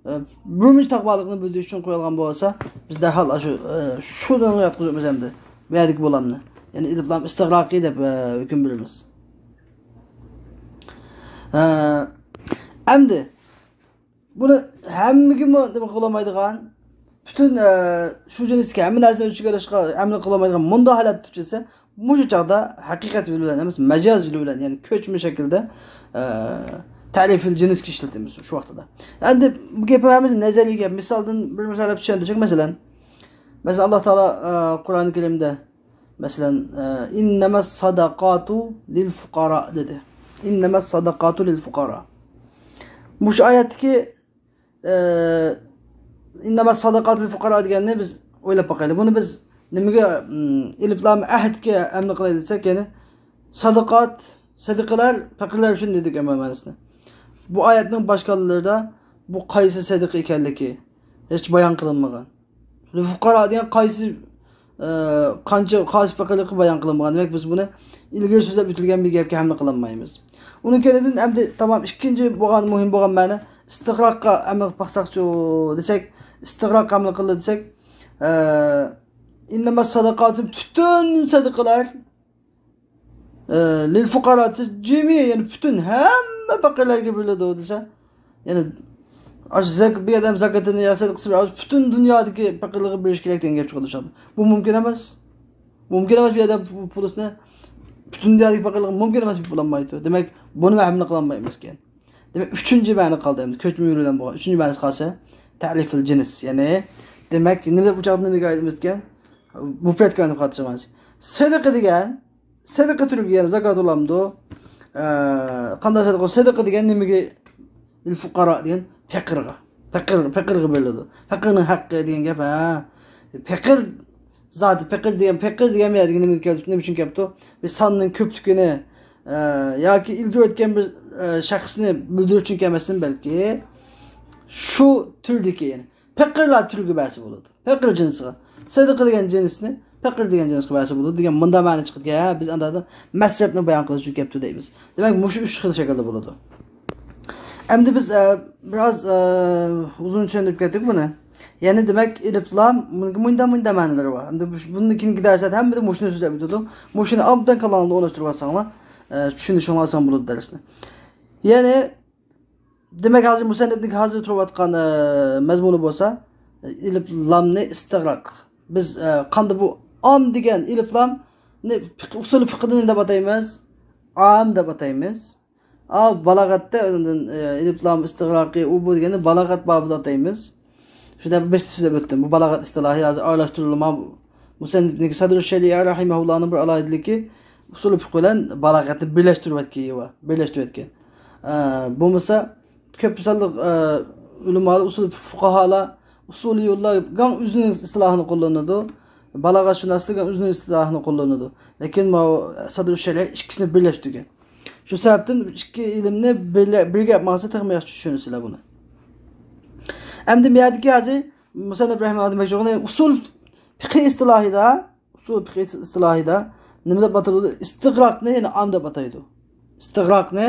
ئە، بىر مۇنچە تاغ بارلىقىنى بىلدۈرۈش ئۈچۈن قويۇلغان بولسا، بىز دەرھال ئاشۇ، ئە، شۇنى ياتقۇزىمىز ئەمدى. بۇ يەردىكى بولامنى. يەنى ئېلىپلام ئىستىغراقى دەپ، ئە، ھۆكۈم بېرىمىز. ئە، ئەمدى بۇنى ھەممىگىمۇ نېمە قىلالمايدىغان، پۈتۈن، ئە، شۇ جىنستىكى ھەممە نەرسىنى ئۆز ئىچىگە ئېلىشقا ئەمەل قىلالمايدىغان مۇنداق ھالەتتە دېسە، مۇشۇ چاغدا ھەقىقەت ۋىل بىلەن ئەمەس، مەجاز ۋىل بىلەن، يەنى كۆچمە شەكىلدە، ئە، تەرىفىل جىنسكە ئىشلىتىمىز شۇ ۋاقتىدا. ئەندى بۇ گەپ ھەممىسى نەزەرىي گەپ. مىسالدىن بىر مىسال ئېلىپ چۈشەندۈرسەك، مەسىلەن، مەسىلەن، ئاللا تائالا، ئە، قۇرئان كەرىمدە، مەسىلەن، ئە، «ئىننەمەس سەدەقاتۇ لىل فۇقارا» دېدى. «ئىننەمەس سەدەقاتۇ لىل فۇقارا». مۇشۇ ئايەتتىكى ئى، «ئىننەمەس سەدەقاتۇ لىل فۇقارا» دېگەننى بىز ئويلاپ باقايلى. بۇنى بىز نېمىگە، ئىم، ئېلىپ لام ئەھدكە ئەمەل قىلايلى دېسەك، يەنى سەدىقات، سەدىقىلەر پەقىرلەر ئۈچۈن دېدۇق ئەمەل مەنىسىنى. بۇ ئايەتنىڭ باشقا ھاللىرىدا بۇ قايسى سەدىقە ئىكەنلىكى ھېچ بايان قىلىنمىغان. لىل فۇقارا دېگەن قايسى، ئى، قانچە، قايسى پەقىرلىكى بايان قىلىنمىغان. دېمەك، بىز بۇنى ئىلگىرى سۆزلەپ ئۆتۈلگەن بىر گەپكە ھەملە قىلالمايمىز. ئۇنىڭ كەينىدىن ئەمدى تامام ئىككىنچى بولغان، مۇھىم بولغان مەنە ئىستىغراققا ئەمەل قىلىپ باقساقچۇ دېسەك، ئىستىغراققا ئەمەل قىلدى دېسەك، ئى، «ئىننەمەس سەدەقاتۇ» پۈتۈن سەدىقىلەر، ئى، «لىل فۇقارا» دېسە، جىمى، يەنى پۈتۈن ھەممە پەقىرلەرگە بېرىلىدۇ دېسە، يەنى ئاشۇ زەك-، بىر ئادەم زاكاتىنى يا سەدىقىسىنى بېرىپ، پۈتۈن دۇنيادىكى پەقىرلەرگە بېرىش كېرەك دېگەن گەپ چىقىدۇ. بۇ مۇمكىن ئەمەس. مۇمكىن ئەمەس، بۇ يەردە پۇ-، پۇلۇسنى پۈتۈن دۇنيادىكى پەقىرلەرگە مۇمكىن ئەمەس دەپ بولالمايدۇ. دېمەك، بۇنى ھەملە قىلالمايمىزكەن. دېمەك، ئۈچىنچى مەنە قالدى ئەمدى. كۆچمە يول بىلەن بولغان ئۈچىنچى مەنىسى قالسا، تەرىفىل جىنس. يەنى، دېمەك، نېمە دەپ ئۇ چاغدا نېمىگە ئايتىمىزكەن؟ مۇپرەتكە ئايلىنىپ قالدى مەنىسى. سەدىقە دېگەن، سەدىقە تۈرىگە، يەنى زاكات بولامدۇ؟ ئە، قانداق سەدىقە؟ سەدىقە دېگەن نېمىگە؟ لىل فۇقارا دېگەن پەقىرغا. پەقىر، پەقىرغا بېرىلىدۇ. پەقىرنىڭ ھەققى دېگەن گەپ، ھە. پەقىر زادى، پەقىر دېگەن، پەقىر دېگەن يەردىكى نېمە كەل-، نېمە ئۈچۈن كەپتۇ؟ بىر ساننىڭ كۆپلۈكىنى، ئە، ياكى ئىلگىرى ئۆتكەن بىر، ئە، شەخسنى بىلدۈرۈش ئۈچۈن كەلمەستىن، بەلكى شۇ تۈردىكى، يەنى پەقىرلار تۈرىگە بەرسە بولىدۇ. پەقىر جىنسىغا. سەدىقە دېگەن جىنسنى پەقىر دېگەن جىنسقا بەرسە بولىدۇ دېگەن مۇنداق مەنە چىقىدىكەن. ھە، بىز ئاندا مەسرەپنى بايان قىلىش ئۈچۈن كەپتۇ دەيمىز. دېمەك، مۇشۇ ئۈچ خىل شەكىلدە بولىدۇ. ئەمدى بىز، ئە، بىراز، ئە، ئۇزۇن چۈشەندۈرۈپ كەتتۇق بۇنى. يەنى دېمەك، ئېلىپ لام، بۇنىڭكى مۇنداق، مۇنداق مەنىلىرى بار. ئەمدى بۇ، بۇندىن كېيىنكى دەرسلەردە ھەممىدە مۇشۇنى سۆزلەپ ئۆتىدۇ. مۇشۇنى ئوبدان كاللاڭلاردا ئورناشتۇرۇپ ئالساڭلار، ئە، چۈشىنىشىڭلار ئاسان بولىدۇ دەرسنى. يەنى، دېمەك، ھازىر مۇسەننىپنىڭ ھازىر تۇرۇۋاتقان، ئە، مەزمۇنى بولسا، ئېلىپ لامنى ئىستىغراق. بىز، ئە، قاندا بۇ ئام دېگەن ئېلىپ لامنى ئۇسۇل فىقىدا نېمە دەپ ئاتايمىز؟ ئام دەپ ئاتايمىز. ئا، بالاغەتتە، ئاندىن، ئە، ئېلىپ لام ئىستىغراقى، ئۇ بۇ دېگەننى بالاغەت بابىدا ئاتايمىز. شۇنداق بەشتە سۆزلەپ ئۆتتۈم. بۇ بالاغەت ئىستىلاھى ھازىر ئارىلاشتۇرۇلما. مۇسەننىپنىڭكى سەدرۇ شەرىئە رەھىمەھۇللانىڭ بىر ئالاھىدىلىكى، ئۇسۇل فىقھ بىلەن بالاغەتنى بىرلەشتۈرۈۋەتكىنى بار، بىرلەشتۈرۈۋەتكەن. ئە، بولمىسا، كۆپ سانلىق، ئە، ئۆلىمالار، ئۇسۇل فۇقاھالار، ئۇسۇلىيۇللار گاڭ ئۆزىنىڭ ئىستىلاھىنى قوللىنىدۇ. بالاغەتشۇناسلار گاڭ ئۆزىنىڭ ئىستىلاھىنى قوللىنىدۇ. لېكىن ماۋۇ سەدرۇ شەرىئە ئىككىسىنى بىرلەشتۈرگەن. شۇ سەۋەبتىن ئىككى ئىلىمنى بىرلە-، بىرگە ئەپ ماڭسا تېخىمۇ ياخشى چۈشىنىسىلەر بۇنى. ئەمدى بۇ يەردىكى ھازىر مۇسەننىپ رەھىمەھۇللا دېمەكچى بولغىنى ئۇسۇل فىقھى ئىستىلاھىدا، ئۇسۇل فىقھى ئىستىلاھىدا نېمە دەپ ئاتىلىدۇ؟ ئىستىغراقنى يەنە ئام دەپ ئاتايدۇ. ئىستىغراقنى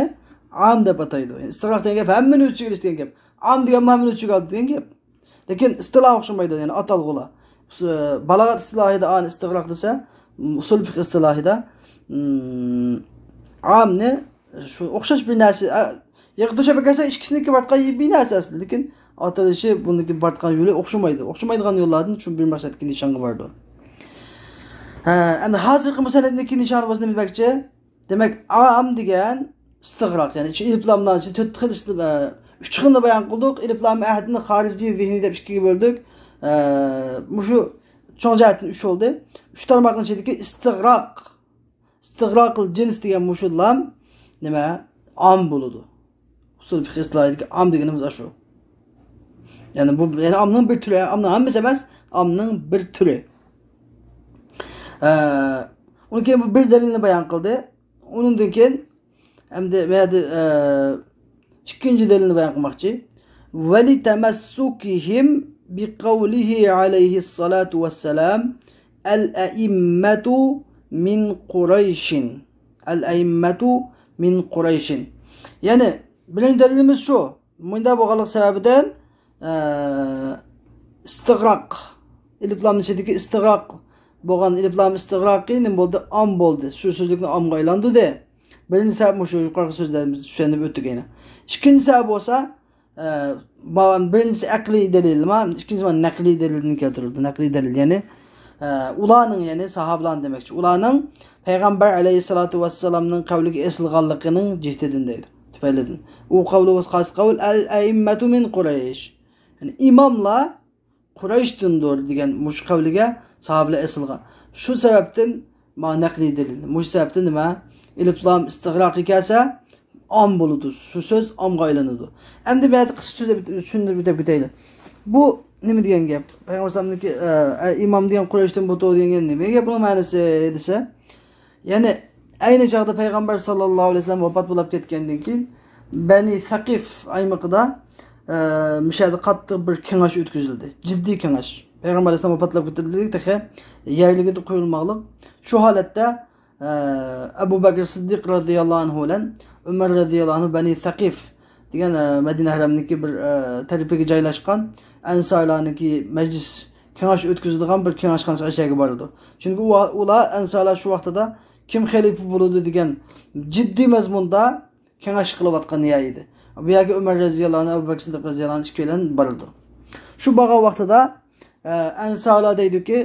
ئام دەپ ئاتايدۇ. يەنى ئىستىغراق دېگەن گەپ ھەممىنى ئۆز ئىچىگە ئېلىش دېگەن گەپ. ئام دېگەن ھەممىنى ئۆز ئىچىگە ئالىدۇ دېگەن گەپ. لېكىن ئىستىلاھ ئوخشىمايدۇ، يەنى ئاتالغۇلار. ئۇس-، بالاغەت ئىستىلاھىدا ئانى ئىستىغراق دېسە، ئۇسۇل فىقھ ئىستىلاھىدا، ئىم، ئامنى شۇ ئوخشاش بىر نەرسە، ئە، ياقى توشاپ كەلسە ئىككىسىنىڭكى بارتقان بىر نەرسە ئەسلى. لېكىن ئاتىلىشى بۇنىڭكى بارتقان يولى ئوخشىمايدۇ. ئوخشىمايدىغان يوللاردىن شۇ بىر مەقسەتكە نىشانغا بارىدۇ. ھە، ئەمدى ھازىرقى مۇسەننىپنىڭكى نىشانى بولسا نېمە دېمەكچى؟ دېمەك، ئام دېگەن ئىستىغراق، يەنى ئىچى ئېلىپ لاملارنىڭ ئىچىدە تۆت خىل ئىستىغ-، ئە، ئۈچ خىلنى بايان قىلدۇق. ئېلىپ لام ئەھدىنى خارىجىي زېھنىي دەپ ئىككىگە بۆلدۇك. ئە، مۇشۇ چوڭ جەھەتتىن ئۈچ بولدى. ئۈچ تارماقنىڭ ئىچىدىكى ئىستىغراق، ئىستىغراقىل جىنس دېگەن مۇشۇ لام نېمە؟ ئام بولىدۇ. ئۇسۇل فىقھ ئىستىلاھىدىكى ئام دېگىنىمىز ئاشۇ. يەنى بۇ، يەنى ئامنىڭ بىر تۈرى، ئامنىڭ ھەممىسى ئەمەس، ئامنىڭ بىر تۈرى. ئە، ئۇنىڭ كېيىن بۇ بىر دەلىلنى بايان قىلدى. ئۇنىڭدىن كېيىن ئەمدى بۇ يەردە، ئە، ئىككىنچى دەلىلنى بايان قىلماقچى. ولتمسكهم بقوله عليه الصلاة والسلام الأئمة من قريش. الأئمة من قريش. يەنى بىرىنچى دەلىلىمىز شۇ. مۇنداق بولغانلىق سەۋەبىدىن، ئە، ئىستىغراق، ئېلىپ لامنىڭ ئىچىدىكى ئىستىغراق بولغان، ئېلىپ لام ئىستىغراقى نېمە بولدى؟ ئام بولدى. شۇ سۆزلۈكنى ئامغا ئايلاندۇردى. بىرىنچى سەۋەب مۇشۇ يۇقىرىقى سۆزلەرنى بىز چۈشەندۈرۈپ ئۆتتۇق يەنە. ئىككىنچى سەۋەب بولسا، ئە، بۇ بىرىنچىسى ئەقلىي دەلىل، ما، ئىككىنچىسى ما نەقلىي دەلىلدىن كەلتۈرۈلدى. نەقلىي دەلىل، يەنى ئە، ئۇلارنىڭ، يەنى ساھابىلارنى دېمەكچى، ئۇلارنىڭ پەيغەمبەر ئەلەيھىسسالاتۇ ۋەسسالامنىڭ قەۋلىگە ئېسىلغانلىقىنىڭ جىھىتىدىن دەيدۇ، تۈپەيلىدىن. ئۇ قەۋلى ۋە قايسى قەۋل؟ «ئەل-ئەئىممەتۇ مىن قۇرەيش»، يەنى ئىماملار قۇرەيشتىندۇر دېگەن مۇشۇ قەۋلىگە ساھابىلەر ئېسىلغان. شۇ سەۋەبتىن، ما، نەقلىي دەلىل. مۇشۇ سەۋەبتىن نېمە؟ ئېلىپلام ئىستىغراقى كەلسە، ئام بولىدۇ. شۇ سۆز ئامغا ئايلىنىدۇ. ئەمدى بۇ يەردە قىسقىچە سۆزلەپ، چۈشەندۈرۈپ ئۆتۈپ كېتەيلى. بۇ نېمە دېگەن گەپ؟ پەيغەمبەر ئەلەيھىسسالامنىڭكى، ئە، ئە، ئىمام دېگەن قۇرەيشتىن بولىدۇ دېگەن نېمە گەپ بۇنىڭ مەنىسى دېسە، يەنى ئەينى چاغدا پەيغەمبەر ساللاللاھۇ ئەلەيھى ۋەسەللەم ۋاپات بولاپ كەتكەندىن كېيىن، بەنى سەقىف ئايمىقىدا، ئە، مۇشۇ يەردە قاتتىق بىر كېڭەش ئۆتكۈزۈلدى. جىددىي كېڭەش. پەيغەمبەر ئەلەيھىسسالام ۋاپات بولاپ كەتكەندىن كېيىن تېخى يەرلىكىدە قويۇلماقلىق. شۇ ھالەتتە، ئە، ئەبۇ بەكرى سىددىق رەزىياللاھۇ ئەنھۇ بىلەن ئۆمەر رەزىياللاھۇ ئەنھۇ بەنى سەقىف دېگەن، ئە، مەدىنە ھەرەمنىڭكى بىر، ئە، تەرىپىگە جايلاشقان ئەنسارلارنىڭكى مەجلىس، كېڭەش ئۆتكۈزىدىغان بىر كېڭەشخانىسى ئەشەگە بارىدۇ. چۈنكى ئۇ، ئۇلار ئەنسارلار شۇ ۋاقتىدا كىم خەلىپە بولىدۇ دېگەن جىددىي مەزمۇندا كېڭەش قىلىۋاتقان يەر ئىدى. بۇ يەرگە ئۆمەر رەزىياللاھۇ ئەنھۇ، ئەبۇ بەكرى سىددىق رەزىياللاھۇ ئەنھۇ ئىككىيلەن بارىدۇ. شۇ بارغان ۋاقتىدا، ئە، ئەنسارلار دەيدۇكى،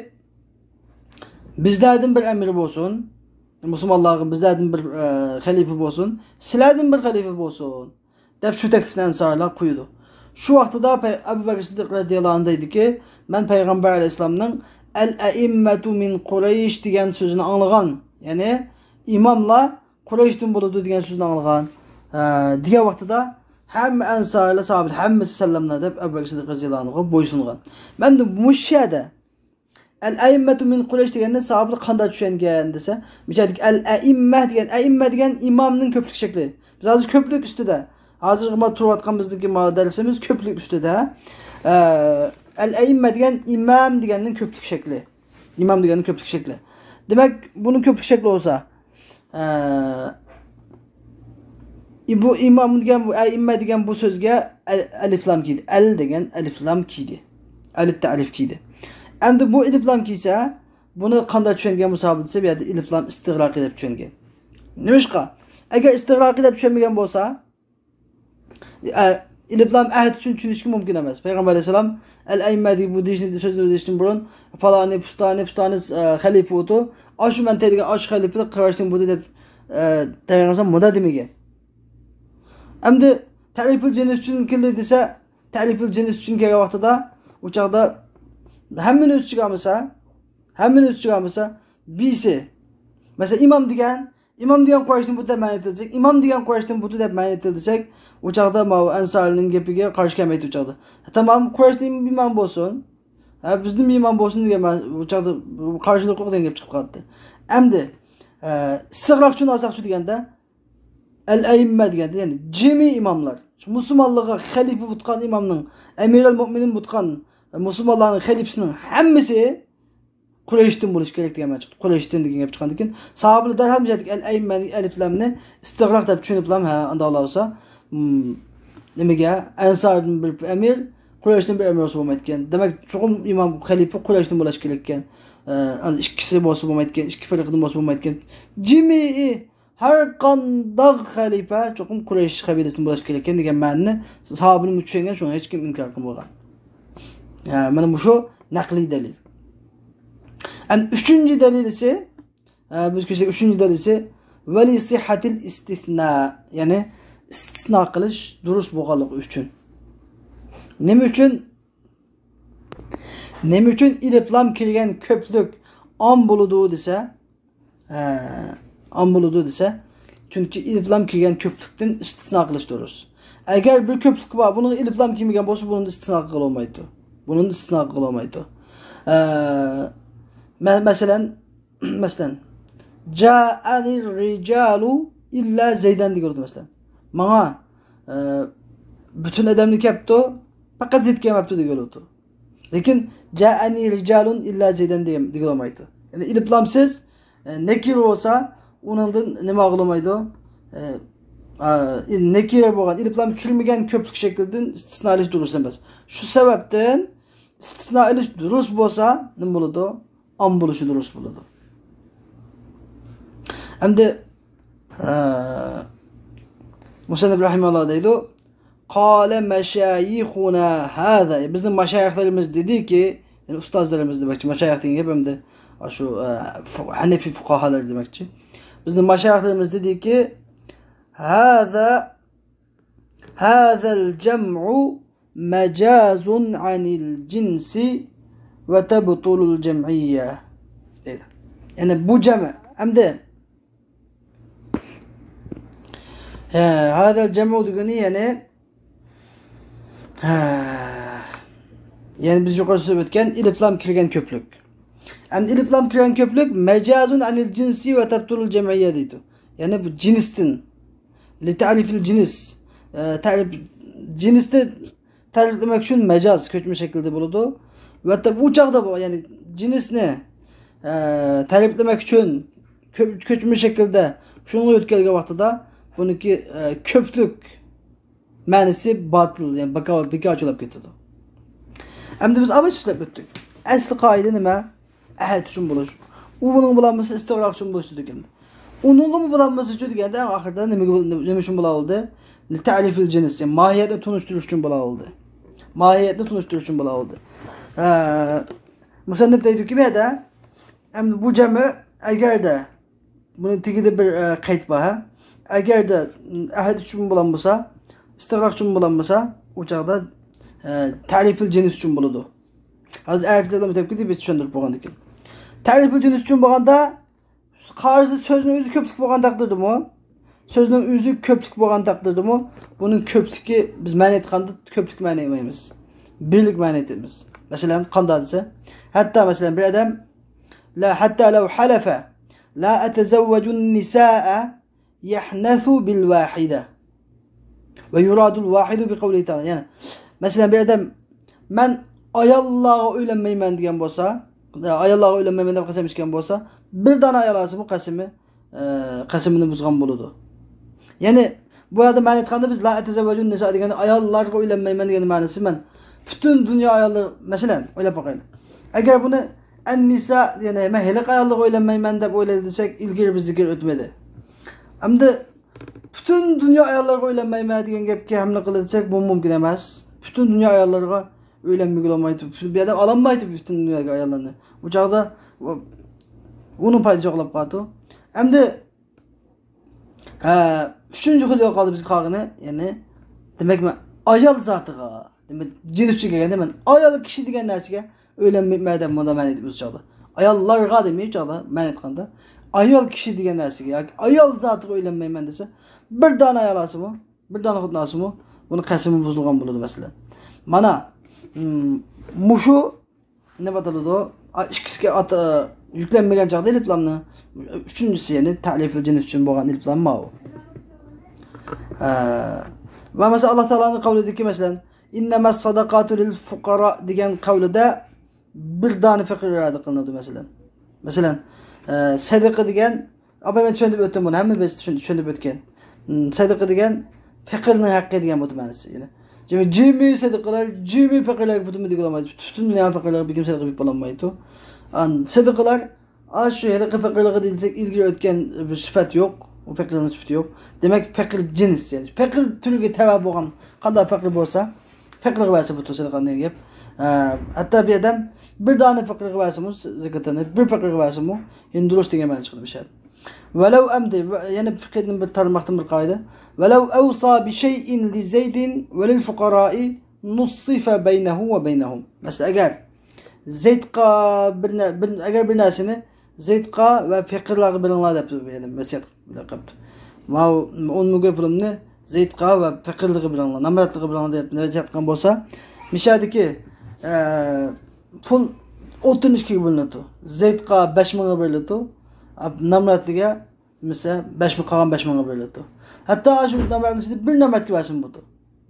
«بىزلەردىن بىر ئەمىر بولسۇن، مۇسۇلمانلارغا بىزلەردىن بىر، ئە، خەلىپە بولسۇن، سىلەردىن بىر خەلىپە بولسۇن» دەپ شۇ تەكلىپنى ئەنسارلار قويىدۇ. شۇ ۋاقتىدا پەي-، ئەبۇ بەكرى سىددىق رەزىياللاھۇ ئەنھۇ دەيدۇكى، «مەن پەيغەمبەر ئەلەيھىسسالامنىڭ ئەل-ئەئىممەتۇ مىن قۇرەيش دېگەن سۆزىنى ئاڭلىغان، يەنى ئىماملار قۇرەيشتىن بولىدۇ دېگەن سۆزنى ئاڭلىغان» دېگەن ۋاقتىدا ھەممە ئەنسارلار، ساھابىلەر ھەممىسى سەللەملا دەپ ئەبۇ بەكرى سىددىق رەزىياللاھۇ ئەنھۇغا بويسۇنغان. مەن مۇشۇ يەردە ئەل-ئەئىممەتۇ مىن قۇرەيش دېگەننى ساھابىلەر قانداق چۈشەنگەن دېسە، مۇشۇ يەردىكى ئەل-ئەئىممە دېگەن، ئەئىممە دېگەن ئىمامنىڭ كۆپلۈك شەكلى. بىز ھازىر كۆپلۈك ئۈستىدە، ھازىر ما تۇرۇۋاتقان بىزنىڭكى ما دەرسىمىز كۆپلۈك ئۈستىدە. ئە، ئەل-ئەئىممە دېگەن ئىمام دېگەننىڭ كۆپلۈك شەكلى. ئىمام دېگەننىڭ كۆپلۈك شەكلى. دېمەك، بۇنىڭ كۆپلۈك شەكلى بولسا، ئە، بۇ ئىمام دېگەن، بۇ ئەئىممە دېگەن بۇ سۆزگە ئە-، ئەلىفلام كىيدى. ئەل دېگەن ئەلىفلام كىيدى. ئەلىپ تەئرىپ كىيدى. ئەمدى بۇ ئەلىفلام كىيسە، بۇنى قانداق چۈشەنگەن بۇ ساھابە دېسە، بۇ يەردە ئەلىفلام ئىستىغراقى دەپ چۈشەنگەن. نېمىشقا؟ ئەگەر ئىستىغراقى دەپ چۈشەنمىگەن بولسا، ئە، ئەلىفلام ئەھد ئۈچۈن چۈشىنىشكە مۇمكىن ئەمەس. پەيغەمبەر ئەلەيھىسسالام ئەل-ئەئىممە دېگەن بۇ دېيىشنى، سۆزنى دېيىشتىن بۇرۇن، پالانى، پۇستانى، پۇستانى، ئە، خەلىپە بولىدۇ. ئاشۇ مەن دەيدىغان ئاشۇ خەلىپىلىك قاراشتىن بولىدۇ دەپ، ئە، پەيغەمبەر ئەلەيھىسسالام مۇنداق دېمىگەن. ئەمدى تەئرىپۇل جىنس ئۈچۈن كېلدى دېسە، تەئرىپۇل جىنس ئۈچۈن كەلگەن ۋاقتىدا، ئۇ چاغدا ھەممىنى ئۆز ئىچىگە ئالمىسا، ھەممىنى ئۆز ئىچىگە ئالمىسا، بىرسى، مەسىلەن، ئىمام دېگەن، ئىمام دېگەن قۇرەيشتىن بۇ دەپ مەنئى ئېيتىلسەك، ئىمام دېگەن قۇرەيشتىن بۇ دەپ مەنئى ئېيتىلسەك، ئۇ چاغدا ماۋۇ ئەنسارىنىڭ گېپىگە قارشى كەلمەيدۇ ئۇ چاغدا. تامام، قۇرەيشتىن ئىمام بولسۇن. ھە، بىزدىن ئىمام بولسۇن دېگەن مەن-، ئۇ چاغدا قارشىلىق يوق دېگەن گەپ چىقىپ قالاتتى. ئەمدى، ئە، ئىستىغراق ئۈچۈن ئالساقچۇ دېگەندە، ئەل-ئەئىممە دېگەندە، يەنى جىمى ئىماملار. شۇ مۇسۇلمانلارغا خەلىپە بولۇپ تۇرغان ئىمامنىڭ، ئەمىرەل مۆمىنىن بولۇپ تۇرغان مۇسۇلمانلارنىڭ خەلىپىسىنىڭ ھەممىسى قۇرەيشتىن بولۇش كېرەك دېگەن مەن چىقتى. قۇرەيشتىن دېگەن گەپ چىققاندىن كېيىن، ساھابىلەر دەرھال مۇشۇ يەردىكى ئەل-ئەئىممە ئەلىفلامنى ئىستىغراق دەپ چۈشىنىپلا، ھە، ئانداق بولسا، م، نېمىگە، ئەنساردىن بىر ئەمىر، قۇرەيشتىن بىر ئەمىر بولسا بولمايدىكەن. دېمەك، چوقۇم ئىمام خەلىپە قۇرەيشتىن بولۇش كېرەككەن. ئە، ئىككىسى بولسا بولمايدىكەن، ئىككى پىرقىدىن بولسا بولمايدىكەن. جىمىئى ھەر قانداق خەلىپە چوقۇم قۇرەيش قەبىلىسىدىن بولۇش كېرەككەن دېگەن مەنىنى ساھابىلەرمۇ چۈشەنگەن، شۇڭا ھېچكىم ئىنكار قىلمىغان. ھە، مانا مۇشۇ نەقلىي دەلىل. ئەمدى ئۈچىنچى دەلىلىسى، ھە، بىز كۆرسەك ئۈچىنچى دەلىلىسى، ۋەلى سىھھەتىل ئىستىسنا، يەنى ئىستىسنا قىلىش دۇرۇس بولغانلىقى ئۈچۈن. نېمە ئۈچۈن؟ نېمە ئۈچۈن ئېلىپلام كىرگەن كۆپلۈك ئام بولىدۇ دېسە، ھە، ئام بولىدۇ دېسە، چۈنكى ئېلىپلام كىرگەن كۆپلۈكتىن ئىستىسنا قىلىش دۇرۇس. ئەگەر بىر كۆپلۈك بار، بۇنىڭغا ئېلىپلام كىرمىگەن بولسا، بۇنىڭدا ئىستىسنا قىلغىلى بولمايدۇ. بۇنىڭدا ئىستىسنا قىلغىلى بولمايدۇ. ئە، مە-، مەسىلەن، مەسىلەن، جائەنىر رىجالۇ ئىللا زەيدەن دېگىلى بولىدۇ، مەسىلەن. ماڭا، ئە، پۈتۈن ئادەملەر كەپتۇ، پەقەت زەيد كەلمەپتۇ دېگىلى بولىدۇ. لېكىن جائەنى رىجالۇن ئىللا زەيدەن دېگەن، دېگىلى بولمايدۇ. يەنى ئېلىپلامسىز، ئە، نەكىرە بولسا، ئۇنىڭدىن نېمە قىلالمايدۇ؟ ئە، ئا، نەكىرە بولغان، ئېلىپلام كىرمىگەن كۆپلۈك شەكلىدىن ئىستىسنا ئېلىش دۇرۇس ئەمەس. شۇ سەۋەبتىن ئىستىسنا ئېلىش دۇرۇس بولسا، نېمە بولىدۇ؟ ئام بولۇشى دۇرۇس بولىدۇ. ئەمدى، ئە، مۇسەننىپ رەھىمەھۇللا دەيدۇ، قال مشايخنا هذا، بىزنىڭ مەشايىخلىرىمىز دېدىكى، يەنى ئۇستازلىرىمىز دېمەكچى، مەشايىخ دېگەن گەپ ئەمدى شۇ، ئە، فۇ-، ھەنەفىي فۇقاھالار دېمەكچى. بىزنىڭ مەشايىخلىرىمىز دېدىكى، هذا، هذا الجمع مجاز عن الجنس وتبطل الجمعية دەيدۇ. يەنى بۇ جەمئ، ئەمدى، ھە، هذا الجمع دېگىنى، يەنى، ھە، يەنى بىز يۇقىرىدا سۆزلەپ ئۆتكەن ئېلىپلام كىرگەن كۆپلۈك. ئەمدى ئېلىپلام كىرگەن كۆپلۈك مەجازۇن ئەنىل جىنسى ۋە تەبتۇلۇل جەمئىيە دەيدۇ. يەنى بۇ جىنستىن، لىتەرىفىل جىنس، ئە، تەرىپ، جىنسنى تەرىپلىمەك ئۈچۈن مەجاز كۆچمە شەكىلدە بولىدۇ. ۋە تە-، بۇ چاغدا بۇ، يەنى جىنسنى، ئە، تەرىپلىمەك ئۈچۈن كۆ-، كۆچمە شەكىلدە شۇنىڭغا يۆتكەلگەن ۋاقتىدا بۇنىڭكى، ئە، كۆپلۈك مەنىسى باتىل، يەنى بىكار، بىكارچە بولاپ كېتىدۇ. ئەمدى بىز ئاۋاز سۆزلەپ ئۆتتۇق. ئەسلى قائىدە نېمە؟ ئەھەد ئۈچۈن بولۇش. ئۇ بۇنىڭ بولالمىسا ئىستىغراق ئۈچۈن بولۇش دېگەن. ئۇنىڭغىمۇ بولالمىسىچۇ دېگەندە، ئەڭ ئاخىرىدا نېمىگە بول-، نېمە ئۈچۈن بولاۋالدى؟ لىتەرىفىل جىنس، يەنى ماھىيەتنى تونۇشتۇرۇش ئۈچۈن بولاۋالدى. ماھىيەتنى تونۇشتۇرۇش ئۈچۈن بولاۋالدى. ھە، مۇسەننىپ دەيدۇكى، بۇ يەردە، ئەمدى بۇ جەمئى ئەگەردە بۇنىڭ تېگىدە بىر، ئە، قەيت بار، ھە؟ ئەگەردە، ئەھەد ئۈچۈن بولالمىسا، ئىستىغراق ئۈچۈن بولالمىسا، ئۇ چاغدا، ئە، تەرىفىل جىنس ئۈچۈن بولىدۇ. ھازىر ئەرەب تىلىدا مۇتەپكىدى بىز چۈشەندۈرۈپ بولغاندىن كېيىن. تەرىفىل جىنس ئۈچۈن بولغاندا، قارىسى سۆزنىڭ ئۆزى كۆپلۈك بولغان تەقدىردىمۇ، سۆزنىڭ ئۆزى كۆپلۈك بولغان تەقدىردىمۇ، بۇنىڭ كۆپلۈكى، بىز مەنە ئېيتقاندا كۆپلۈك مەنە ئېيتمايمىز. بىرلىك مەنە ئېيتىمىز. مەسىلەن، قانداق دېسە، ھەتتا مەسىلەن بىر ئادەم، لا، حتى لو حلف لا أتزوج النساء يحنث بالواحدة ويراد الواحد بقوله تعالى. يەنى، مەسىلەن، بىر ئادەم، مەن ئاياللارغا ئۆيلەنمەيمەن دېگەن بولسا، ئاياللارغا ئۆيلەنمەيمەن دەپ قەسەم ئىچكەن بولسا، بىر دانە ئايال ئالسىمۇ قەسىمى، ئە، قەسىمىنى بۇزغان بولىدۇ. يەنى، بۇ يەردە مەنە ئېيتقاندا بىز لا ئەتەزەۋۋەجۇن نىسا دېگەندە ئاياللارغا ئۆيلەنمەيمەن دېگەن مەنىسى، مەن پۈتۈن دۇنيا ئاياللىرى، مەسىلەن، ئويلاپ باقايلى. ئەگەر بۇنى ئەن نىسا، يەنى مەن ھېلىقى ئاياللارغا ئۆيلەنمەيمەن دەپ ئويلايلى دېسەك، ئىلگىرى بىز زىكىر ئۆتمىدى. ئەمدى پۈتۈن دۇنيا ئاياللىرىغا ئۆيلەنمەيمەن دېگەن گەپكە ھەملە قىلىدۇ دېسەك، بۇ مۇمكىن ئەمەس. پۈتۈن دۇنيا ئاياللىرىغا ئۆيلەنمىگىلى بولمايدۇ. بۇ يەردە ئالالمايدۇ پۈتۈن دۇنيادىكى ئاياللارنى. ئۇ چاغدا ئۇ-، ئۇنىڭ پايدىسى يوقلاپ قالىدۇ. ئەمدى، ھە، ئۈچىنچى خىل يول قالدى بىزگە قالغىنى، يەنى، دېمەك، مەن ئايال زاتىغا، دېمەك، جىنس ئۈچۈن كەلگەندە مەن ئايال كىشى دېگەن نەرسىگە ئۆيلەنمەيمەن دەپ مۇنداق مەنە ئېيتىمىز چاغدا. ئاياللارغا دېمەي چاغدا مەنە ئېيتقاندا، ئايال كىشى دېگەن نەرسىگە ياكى ئايال زاتىغا ئۆيلەنمەيمەن دېسە، بىر دانە ئايال ئالسىمۇ، بىر دانە خوتۇن ئالسىمۇ، بۇنىڭ قەسىمى بۇزۇلغان بولىدۇ، مەسىلەن. مانا، مم، مۇشۇ نېمە ئاتىلىدۇ؟ ئا، ئىككىسىگە ئات-، ئە، يۈكلەنمىگەن چاغدا ئېلىپلامنى. ئۈچىنچىسى، يەنى تەرىپىل جىنس ئۈچۈن بولغان ئېلىپلام ماۋۇ. ئە، ۋە مەسىلەن، ئاللا تائالانىڭ قەۋلىدىكى، مەسىلەن، ئىننەمەس ساداقاتۇ لىل فۇقارا دېگەن قەۋلىدە بىر دانە پېقىر ئىرادە قىلىنىدۇ، مەسىلەن. مەسىلەن، ئە، سەدىقە دېگەن، ئاپا، مەن چۈشەندۈرۈپ ئۆتتۈم بۇنى، ھەممە بىز چۈشەن-، چۈشەندۈرۈپ ئۆتكەن. م، سەدىقە دېگەن پېقىرنىڭ ھەققى دېگەن بولىدۇ مەنىسى. يەنى، جىمى، جىمى سەدىقىلەر، جىمى پېقىرلارغا پۈتۈنمۇ دېگىلى بولمايدۇ. پۈتۈن دۇنيانىڭ پېقىرلىرىغا بىر كىم سەدىقە بېرىپ بولالمايدۇ. ئان-، سەدىقىلەر، ئا، شۇ ھېلىقى پېقىرلىقى دېسەك، ئىلگىرى ئۆتكەن بىر سۈپەت يوق. ئۇ پېقىرنىڭ سۈپىتى يوق. دېمەك، پېقىر جىنس، يەنى پېقىر تۈرىگە تەۋە بولغان قانداق پېقىر بولسا، پېقىرغا بەرسە بۇ سەدىقە دېگەن گەپ. ئە، ھەتتا بىر ئادەم بىر دانە پېقىرغا بەرسىمۇ، زاكاتىنى، بىر پېقىرغا بەرسىمۇ، يەنە دۇرۇس دېگەن مەنە چىقىدۇ بۇ شەرت. ۋەلەۋ ئەمدى، ۋە-، يەنە فىقىدىن بىر تارماقتىن بىر قائىدە. ۋەلەۋ ئەۋسا بىشەيئىن لىزەيدىن ۋەلىل فۇقارائى نۇسسىفە بەينەھۇ ۋە بەينەھۇم. مەسىلەن، ئەگەر زەيدقا بىر نە-، بىر، ئەگەر بىر نەرسىنى زەيدقا ۋە پېقىرلارغا بېرىڭلار دەپ، يەنى ۋەسىيەت قىلىپ قويۇپتۇ. ماۋۇ ئون مىڭ پۇلۇمنى زەيدقا ۋە پېقىرلىققا بېرىڭلار، نامراتلىققا بېرىڭلار دەپ ۋەسىيەت قىلغان بولسا، مىشادىكى، ئە، پۇل ئوتتۇرىدىن ئىككىگە بۆلۈنىدۇ. زەيدقا بەش مىڭغا بېرىلىدۇ، نامراتلىققا، مىسە، بەش مىڭ، قالغان بەش مىڭغا بېرىلىدۇ. ھەتتا شۇ نامراتنىڭ ئىچىدە بىر نامراتقا بەرسىمۇ بولىدۇ.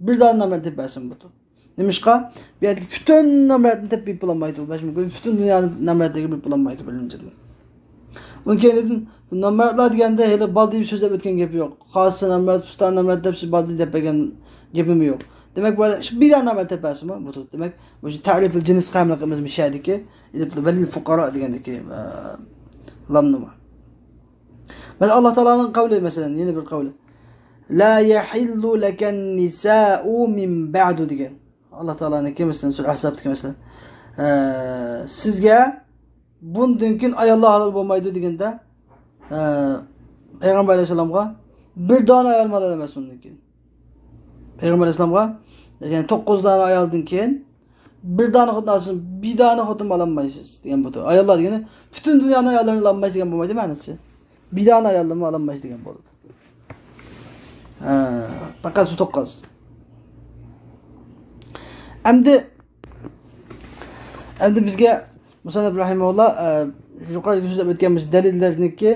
بىر دانە نامرات دەپ بەرسىمۇ بولىدۇ. نېمىشقا؟ بۇ يەردىكى پۈتۈن نامراتنى تېپىپ بولالمايدۇ. بەش مىڭ، پۈتۈن دۇنيانىڭ نامراتلىرىغا بېرىپ بولالمايدۇ، بىرىنچىدىن. ئۇنىڭ كەينىدىن نامراتلار دېگەندە ھېلى بالدى سۆزلەپ ئۆتكەن گەپ يوق. خاسسا نامرات، پۇستان نامرات دەپ سىز بالدى دەپ بەرگەن گېپىم يوق. دېمەك، بۇ يەردە شۇ بىر دانە نامرات تېپىپ بەرسىمۇ بولىدۇ. دېمەك، مۇشۇ تەرىپىل جىنس قايمىقىمىز مۇشۇ يەردىكى، ئېلىپ ۋەلىل فۇقارا دېگەندىكى، ئە، لامنىما. مەسىلەن، ئاللا تائالانىڭ قەۋلى، مەسىلەن، يەنە بىر قەۋلى. لا يەھىللۇ لەكەن نىسائۇ مىن بەئدۇ دېگەن. ئاللا تائالانىڭكى، مەسىلەن، سۈرە ئەھزابتىكى، مەسىلەن. ئە، سىزگە بۇندىن كېيىن ئاياللار ھالال بولمايدۇ دېگەندە، ئە، پەيغەمبەر ئەلەيھىسسالامغا بىر دانە ئايال ھالال ئەمەس ئۇندىن كېيىن. پەيغەمبەر ئەلەيھىسسالامغا، يەنى توققۇز دانە ئايالدىن كېيىن بىر دانە خوتۇن ئالسىڭىز، بىر دانە خوتۇن ئالالمايسىز دېگەن بۇ. ئاياللار دېگىنى پۈتۈن دۇنيانىڭ ئاياللىرىنى ئالالمايسىز دېگەن بولمايدۇ مەنىسى. بىر دانە ئاياللىرىنى ئالالمايسىز دېگەن بولىدۇ. ھە، پەقەت شۇ توققۇز. ئەمدى، ئەمدى بىزگە مۇسەننىپ رەھىمەھۇللا، ئە، يۇقىرىدا سۆزلەپ ئۆتكەن بىز دەلىللەرنىڭكى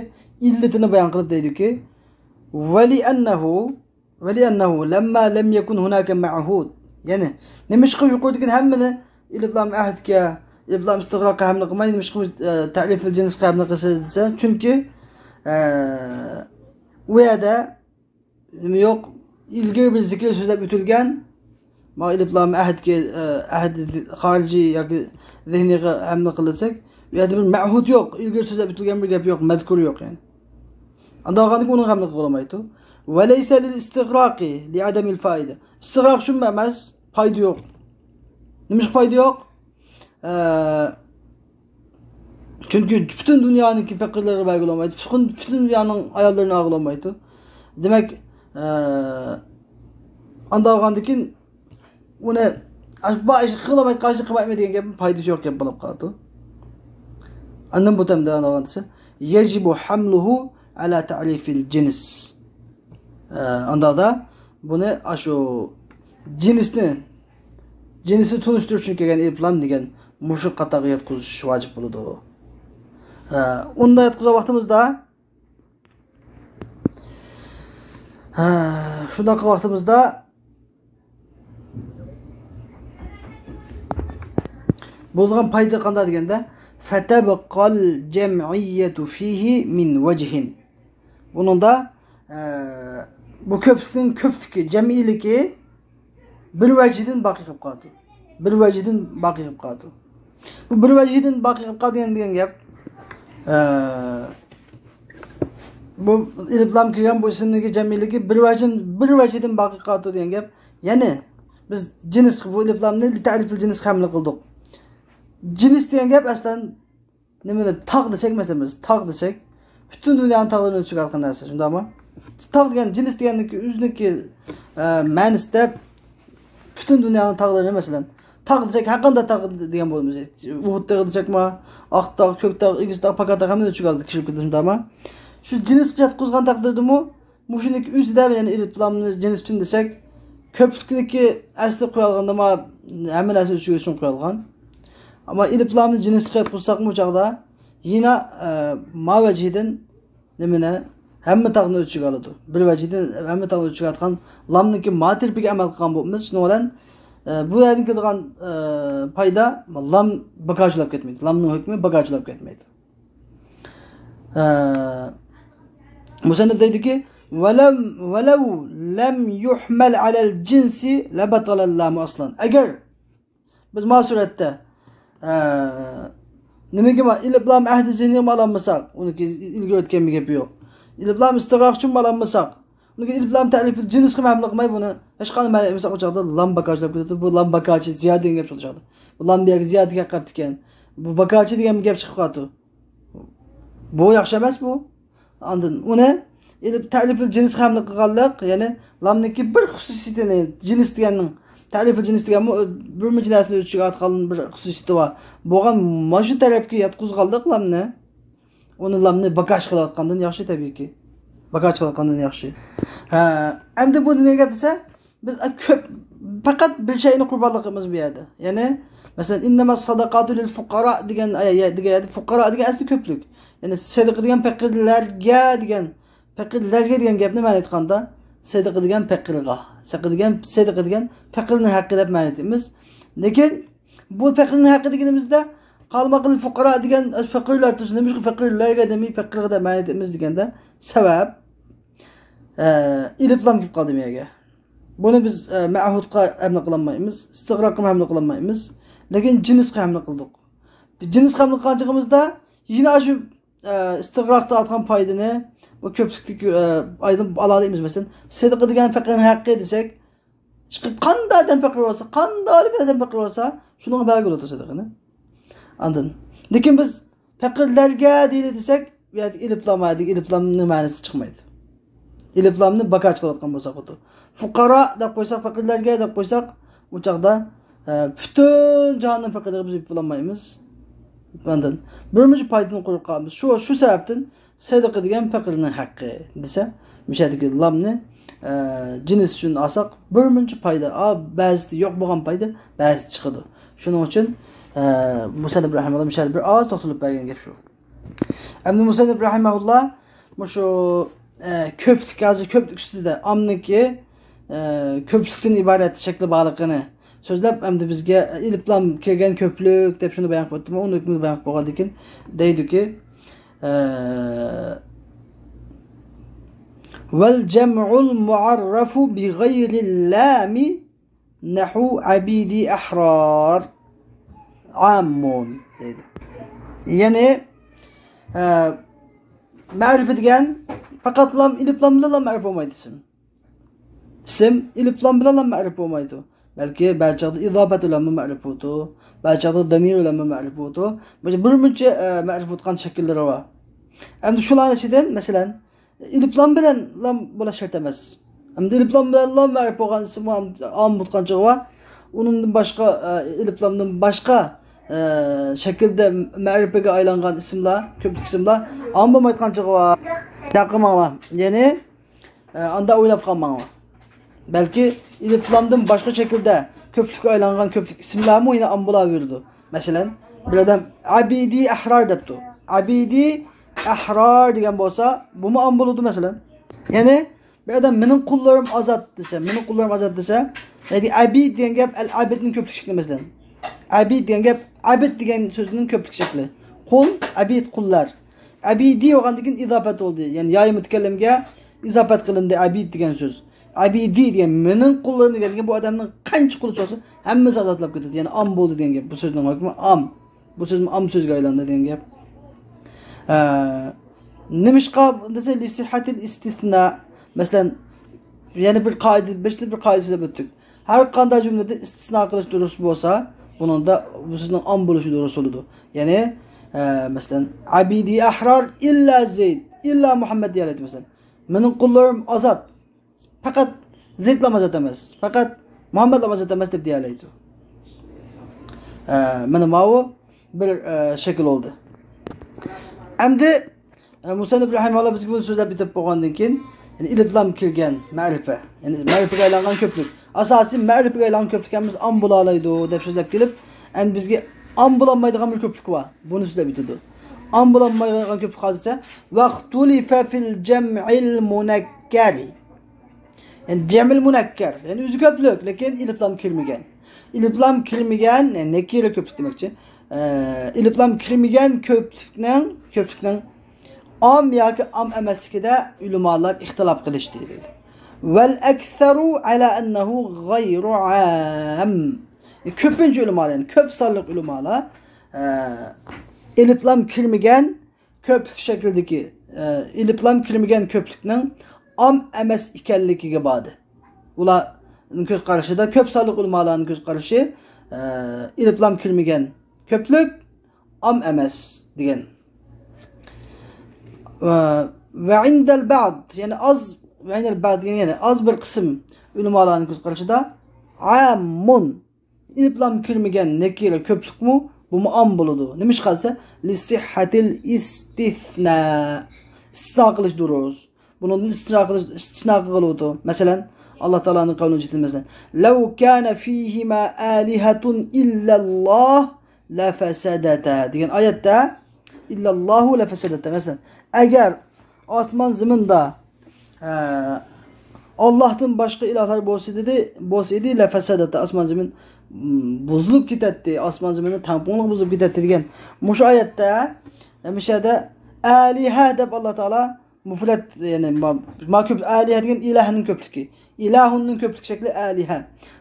ئىللىتىنى بايان قىلىپ دەيدۇكى، ولأنه، ولأنه لما لم يكن هناك معهود. يەنى، نېمىشقا يۇقىرىدىكى ھەممىنى ئېلىپلام ئەھدكە، ئېلىپلام ئىستىغراققا ھەملە قىلماي، نېمىشقا، ئە، تەلىفىل جىنسقا ھەملە قىلسا دېسە، چۈنكى، ئە، ئۇ يەردە نېمە يوق، ئىلگىرى بىر زىكىر سۆزلەپ ئۆتۈلگەن، مانا ئېلىپلام ئەھدكە، ئە، ئەھد خارىجىي ياكى زېھنىيغا ھەملە قىلساق، ئۇ يەردە بىر مەھۇد يوق، ئىلگىرى سۆزلەپ ئۆتۈلگەن بىر گەپ يوق، مەزكۇر يوق يەنى. ئانداق بولغاندىكىن ئۇنىڭغا ھەملە قىلغىلى بولمايدۇ. وليس للاستغراق لعدم الفائدة. ئىستىغراق شۇمۇ ئەمەس، پايدا يوق. نېمىشقا پايدا يوق؟ ئە، چۈنكى پۈتۈن دۇنيانىڭكى پەقىرلىرىگە بەرگىلى بولمايدۇ. پۈتۈن، پۈتۈن دۇنيانىڭ ئاياللىرىنى ئالغىلى بولمايدۇ. دېمەك، ئە، ئانداق بولغاندىكىن ئۇنى، بۇ ئىشنى قىلالمايدىغان ئىشنى قىلمايمەن دېگەن گەپ پايدىسى يوق گەپ بولۇپ قالىدۇ. ئاندىن بۇ تەمدە ئاندىغانسى يەجىبۇ ھەملۇھۇ ئەلا تەلىفىل جىنس. ئە، ئانداقتا بۇنى ئاشۇ جىنسنى، جىنسنى تونۇشتۇرۇش ئۈچۈن كەلگەن ئېلىپلام دېگەن مۇشۇ قاتارغا ياتقۇزۇش ۋاجىپ بولىدۇ. ئە، ئۇنداق ياتقۇزغان ۋاقتىمىزدا، ھە، شۇنداق ۋاقتىمىزدا بولىدىغان پايدا قانداق دېگەندە، فتبقى الجمعية فيه من وجه. بۇنىڭدا، ئە، بۇ كۆپلۈكنىڭ كۆپلۈكى، جەمئىيلىكى بىر ۋەجىدىن باقىي قىلىپ قالىدۇ. بىر ۋەجىدىن باقىي قىلىپ قالىدۇ. بۇ بىر ۋەجىدىن باقىي قىلىپ قالىدۇ دېگەن، دېگەن گەپ، ئە، بۇ ئېلىپلام كىرگەن بۇ ئىسىمنىڭكى جەمئىيلىكى بىر ۋەجىدىن، بىر ۋەجىدىن باقىي قالىدۇ دېگەن گەپ. يەنى بىز جىنس، بۇ ئېلىپلامنى لىتەلىپىل جىنسقا ھەملە قىلدۇق. جىنس دېگەن گەپ ئەسلەن نېمىنى، تاغ دېسەك، مەسىلەن، بىز تاغ دېسەك، پۈتۈن دۇنيانىڭ تاغلىرىنى ئۆز ئىچىگە ئالغان نەرسە، شۇنداقمۇ؟ تاغ دېگەن جىنس دېگەننىڭكى ئۆزىنىڭكى، ئە، مەنىسىدە پۈتۈن دۇنيانىڭ تاغلىرىنى، مەسىلەن، تاغ دېسەك، ھەر قانداق تاغ دېگەن بولىمىز. ئۇھۇد تېغى دېسەكمۇ، ئاق تاغ، كۆك تاغ، ئېگىز تاغ، پاكار تاغ، ھەممىنى ئۆز ئىچىگە ئالدى، كىرىپ كېتىدۇ، شۇنداقمۇ؟ شۇ جىنسقا ياتقۇزغان تەقدىردىمۇ، مۇشۇنىڭكى ئۆزىدە، يەنى ئېلىپلامنى جىنس ئۈچۈن دېسەك، كۆپلۈكنىڭكى ئەسلى قويالغاندا، ما، ھەممە نەرسە ئۆز ئىچىگە شۇنى قويالغان. ئەمما ئېلىپلامنى جىنسقا ياتقۇزساقمۇ چاغدا، يەنە، ئە، ما ۋەجىدىن نېمىنى؟ ھەممە تاغنى ئۆز ئىچىگە ئالىدۇ. بىر ۋەجىدىن ھەممە تاغنى ئۆز ئىچىگە ئالغان لامنىڭكى ما تەرىپىگە ئەمەل قىلغان بولىمىز. شۇنىڭ بىلەن، ئە، بۇ يەردىن كېلىدىغان، ئە، پايدا، لام باكارچىلاپ كەتمەيدۇ. لامنىڭ ھۆكمى باكارچىلاپ كەتمەيدۇ. ھە، مۇسەننىپ دەيدۇكى، ولو، ولو لم يحمل على الجنس لبطل اللام أصلا. ئەگەر بىز ما سۈرەتتە، ھە، نېمىگە ما، ئېلىپلام ئەھدى زېھنىغىمۇ ئالالمىساق، ئۇنىڭكى ئىلگىرى ئۆتكەن بىر گەپى يوق. ئېلىپلام ئىستىغراق ئۈچۈنمۇ ئالالمىساق، ئۇنىڭكى ئېلىپلام تەلىپىل جىنسقىمۇ ھەملە قىلماي، بۇنى ھېچقانداق مەنئى ئەمەس، ئۇ چاغدا لام باكارچىلاپ كېتىدۇ. بۇ لام باكارچى زىيادە دېگەن گەپ چىقىدۇ چاغدا. بۇ لام بۇ يەرگە زىيادە كەپ قاپتىكەن. بۇ باكارچى دېگەن گەپ چىقىپ قاپتۇ. بۇ ياخشى ئەمەس بۇ. ئاندىن ئۇنى ئېلىپ تەلىپىل جىنسقا ھەملە قىلغانلىق، يەنى لامنىڭكى بىر خۇسۇسىيىتىنى، جىنس دېگەننىڭ، تەلىپىل جىنس دېگەنمۇ بىر مۇنچە نەرسىنى ئۆز ئىچىگە ئالغان بىر خۇسۇسىيىتى بار. بولغان مانا شۇ تەرەپكە ياتقۇزغانلىق لامنى، ئۇنى لامنى باكاچ قىلىۋاتقاندىن ياخشى تەبىئىيكى. باكاچ قىلىۋاتقاندىن ياخشى. ھە، ئەمدى بۇ نېمە گەپ دېسە، بىز كۆپ، پەقەت بىر شەينى قۇربانلىق قىلىمىز بۇ يەردە. يەنى، مەسىلەن، إنما الصدقات للفقراء دېگەن، ئايە-، دېگەن يەردە فۇقارا دېگەن ئەسلى كۆپلۈك. يەنى سەدىقە دېگەن پەقىرلەرگە دېگەن، پەقىرلەرگە دېگەن گەپنى مەنە ئېيتقاندا، سەدىقە دېگەن پەقىرغا، سەدىقە دېگەن، سەدىقە دېگەن پەقىرنىڭ ھەققى دەپ مەنە ئېيتىمىز. لېكىن بۇ پەقىرنىڭ ھەققى دېگىنىمىزدە، قالماقلىق فۇقارا دېگەن، فەقىرلەر تۇرسۇن، نېمىشقا پەقىرلەرگە دېمەي، پەقىرغا دەپ مەنە ئېيتىمىز دېگەندە، سەۋەب، ئە، ئېلىپلام كېلىپ قالدى بۇ يەرگە. بۇنى بىز، ئە، مەھۇدقا ھەملە قىلالمايمىز، ئىستىغراققىمۇ ھەملە قىلالمايمىز، لېكىن جىنسقا ھەملە قىلدۇق. جىنسقا ھەملە قىلغان چېغىمىزدا يەنە شۇ، ئە، ئىستىغراقتا ئالغان پايدىنى بۇ كۆپلۈكتىكى، ئە، ئايدىن ئالالايمىز. مەسىلەن، سەدىقە دېگەن پەقىرنىڭ ھەققى دېسەك، ئىشقىلىپ قانداق ئادەم پەقىر بولسا، قانداق ئادەم پەقىر بولسا، شۇنىڭغا بەرگىلى بولىدۇ سەدىقىنى. ئاندىن، لېكىن بىز پەقىرلەرگە دېيىلى دېسەك، بۇ يەردە ئېلىپلام، ئەدىكى ئېلىپلامنىڭ مەنىسى چىقمايدۇ. ئېلىپلامنى باكار چىقىرىۋاتقان بولساق بولىدۇ. فۇقارا دەپ قويساق، پەقىرلەرگە دەپ قويساق، ئۇ چاغدا، ئە، پۈتۈن جاھاننىڭ پەقىرلىرىگە بىز يېتىپ بولالمايمىز. ئاندىن بىر مۇنچە پايدىدىن قۇرۇپ قالىمىز. شۇ، شۇ سەۋەبتىن سەدىقە دېگەن پەقىرنىڭ ھەققى دېسە، مۇشۇ يەردىكى لامنى، ئە، جىنس ئۈچۈن ئالساق، بىر مۇنچە پايدا، ئا، بەزىدە يوق بولغان پايدا بەزىدە چىقىدۇ. شۇنىڭ ئۈچۈن، ئە، مۇسەننىپ رەھىمەھۇللا مۇشۇ يەردە بىر ئاز توختىلىپ بەرگەن گەپ شۇ. ئەمدى مۇسەننىپ رەھىمەھۇللا مۇشۇ، ئە، كۆپلۈك، ھازىر كۆپلۈك ئۈستىدە ئامنىكى، ئە، كۆپلۈكتىن ئىبارەت شەكلى بارلىقىنى سۆزلەپ، ئەمدى بىزگە ئېلىپلام كىرگەن كۆپلۈك دەپ شۇنى بايان قىلىپتىمۇ، ئۇنى ھۆكمىنى بايان قىلىپ بولغاندىن كېيىن دەيدۇكى، ئە، والجمع المعرف بغير اللام نحو عبيدي أحرار عام دەيدۇ. يەنى، ئە، مەرىپە دېگەن پەقەتلا ئېلىپلام بىلەنلا مەرىپە بولمايدۇ ئىسىم. ئىسىم ئېلىپلام بىلەنلا مەرىپە بولمايدۇ. بەلكى بەزى چاغدا ئىزاپەت بىلەنمۇ مەرىپە بولىدۇ. بەزى چاغدا دامىر بىلەنمۇ مەرىپە بولىدۇ. بىر مۇنچە، ئە، مەرىپە بولىدىغان شەكىللىرى بار. ئەمدى شۇلارنىڭ ئىچىدىن، مەسىلەن، ئېلىپلام بىلەنلا بولۇش شەرت ئەمەس. ئەمدى ئېلىپلام بىلەنلا مەرىپە بولغان ئىسىم ئام بولغان چېغى بار. ئۇنىڭدىن باشقا، ئە، ئېلىپلامدىن باشقا، ئە، شەكىلدە مەرىپىگە ئايلانغان ئىسىملار، كۆپلۈك ئىسىملار ئام بولمايدىغان چېغى بار. دىققەت قىلماڭلار. يەنى، ئە، ئاندا ئويلاپ قالماڭلار. بەلكى ئېلىپلامدىن باشقا شەكىلدە كۆپلۈككە ئايلانغان كۆپلۈك ئىسىملارمۇ يەنە ئام بولاۋېرىدۇ. مەسىلەن، بىر ئادەم ئەبىدى ئەھرار دەپتۇ. ئەبىدى ئەھرار دېگەن بولسا، بۇمۇ ئام بولىدۇ، مەسىلەن. يەنى، بىر ئادەم مېنىڭ قۇللىرىم ئازاد دېسە، مېنىڭ قۇللىرىم ئازاد دېسە، يەنى ئەبىد دېگەن گەپ ئەل ئەبىدنىڭ كۆپلۈك شەكلى، مەسىلەن. ئەبىد دېگەن گەپ، ئەبىد دېگەن سۆزنىڭ كۆپلۈك شەكلى. قۇل، ئەبىد، قۇللار. ئەبىدى بولغاندىن كېيىن ئىزاپەت بولدى. يەنى يايى مۇتەكەللىمگە ئىزاپەت قىلىندى ئەبىد دېگەن سۆز. ئەبىدى دېگەن مېنىڭ قۇللىرىم دېگەندىن كېيىن بۇ ئادەمنىڭ قانچە قۇلى بولسا ھەممىسى ئازادلاپ كېتىدۇ. يەنى ئام بولدى دېگەن گەپ. بۇ سۆزنىڭ ھۆكمى ئام. بۇ سۆزمۇ ئام سۆزگە ئايلاندى دېگەن گەپ. ئە، نېمىشقا دېسە، لىسىھھەتىل ئىستىسنا. مەسىلەن، يەنە بىر قائىدە، بىرسى بىر قائىدە سۆزلەپ ئۆتتۇق. ھەر قانداق جۈملىدە ئىستىسنا قىلىش دۇرۇس بولسا، بۇنىڭدا بۇ سۆزنىڭ ئام بولۇشى دۇرۇس بولىدۇ. يەنى، ئە، مەسىلەن، ئەبىدى ئەھرار ئىللا زەيد، ئىللا مۇھەممەد دېيەلەيدۇ، مەسىلەن. مېنىڭ قۇللىرىم ئازاد. پەقەت زەيدلا ئازاد ئەمەس. پەقەت مۇھەممەدلا ئازاد ئەمەس دەپ دېيەلەيدۇ. ئە، مانا ماۋۇ بىر، ئە، شەكىل بولدى. ئەمدى، ئە، مۇسەننىپ رەھىمەھۇللا بىزگە بۇنى سۆزلەپ ئۆتۈپ بولغاندىن كېيىن، يەنى ئېلىپلام كىرگەن مەرىپە، يەنى مەرىپىگە ئايلانغان كۆپلۈك. ئاساسىي مەرىپىگە ئايلانغان كۆپلۈك ھەممىسى ئام بولالايدۇ دەپ سۆزلەپ كېلىپ، ئەمدى بىزگە ئام بولالمايدىغان بىر كۆپلۈك بار. بۇنى سۆزلەپ ئۆتىدۇ. ئام بولالمايدىغان كۆپلۈك ھازىرچە، ۋەختۇلىفە فىل جەمئىل مۇنەككەرى. يەنى جەمئىل مۇنەككەر. يەنى ئۆزى كۆپلۈك، لېكىن ئېلىپلام كىرمىگەن. ئېلىپلام كىرمىگەن، يەنى نەكىرە كۆپلۈك دېمەكچى. ئە، ئېلىپلام كىرمىگەن كۆپلۈكنىڭ، كۆپلۈكنىڭ ئام ياكى ئام ئەمەسلىكىدە ئۆلىمالار ئىختىلاپ قىلىشتى دېدى. ۋەل ئەكسەرۇ ئەلا ئەننەھۇ غەيرۇ ئام. كۆپىنچە ئۆلىمالار، يەنى كۆپ سانلىق ئۆلىمالار، ئە، ئېلىپلام كىرمىگەن كۆپلۈك شەكلىدىكى، ئە، ئېلىپلام كىرمىگەن كۆپلۈكنىڭ ئام ئەمەس ئىكەنلىكىگە باردى. ئۇلارنىڭ كۆز قارىشىدا، كۆپ سانلىق ئۆلىمالارنىڭ كۆز قارىشى، ئە، ئېلىپلام كىرمىگەن كۆپلۈك ئام ئەمەس دېگەن. ۋە، ۋە ئىندەل بەئد، يەنى ئاز، ۋە ئىندەل بەئد دېگەن يەنى ئاز بىر قىسىم ئۆلىمالارنىڭ كۆز قارىشىدا ئامۇن. ئېلىپلام كىرمىگەن نەكىرە كۆپلۈكمۇ؟ بۇمۇ ئام بولىدۇ. نېمىشقا دېسە، لىسىھھەتىل ئىستىسنا. ئىستىسنا قىلىش دۇرۇس. بۇنىڭدىن ئىستىسنا قىلىش، ئىستىسنا قىلغىلى بولىدۇ. مەسىلەن، ئاللا تائالانىڭ قەۋلىنى جېتىن، مەسىلەن، لەۋ كانە فىھىما ئالىھەتۇن ئىللەللاھ لەفەسەدەتا دېگەن ئايەتتە، ئىللەللاھۇ لەفەسەدەتا. مەسىلەن، ئەگەر ئاسمان زېمىندا، ئە، ئاللاھتىن باشقا ئىلاھلار بولسا دېدى، بولسا ئىدى، لەفەسەدەتتە، ئاسمان زېمىن، م، بۇزۇلۇپ كېتەتتى، ئاسمان زېمىننىڭ تەڭپۇڭلۇقى بۇزۇلۇپ كېتەتتى دېگەن. مۇشۇ ئايەتتە، ئە، مۇشۇ يەردە ئالىھە دەپ ئاللا تائالا مۇفرەت، يەنى ما، ما كۆپ، ئالىھە دېگەن ئىلاھنىڭ كۆپلۈكى. ئىلاھۇننىڭ كۆپلۈك شەكلى ئالىھە.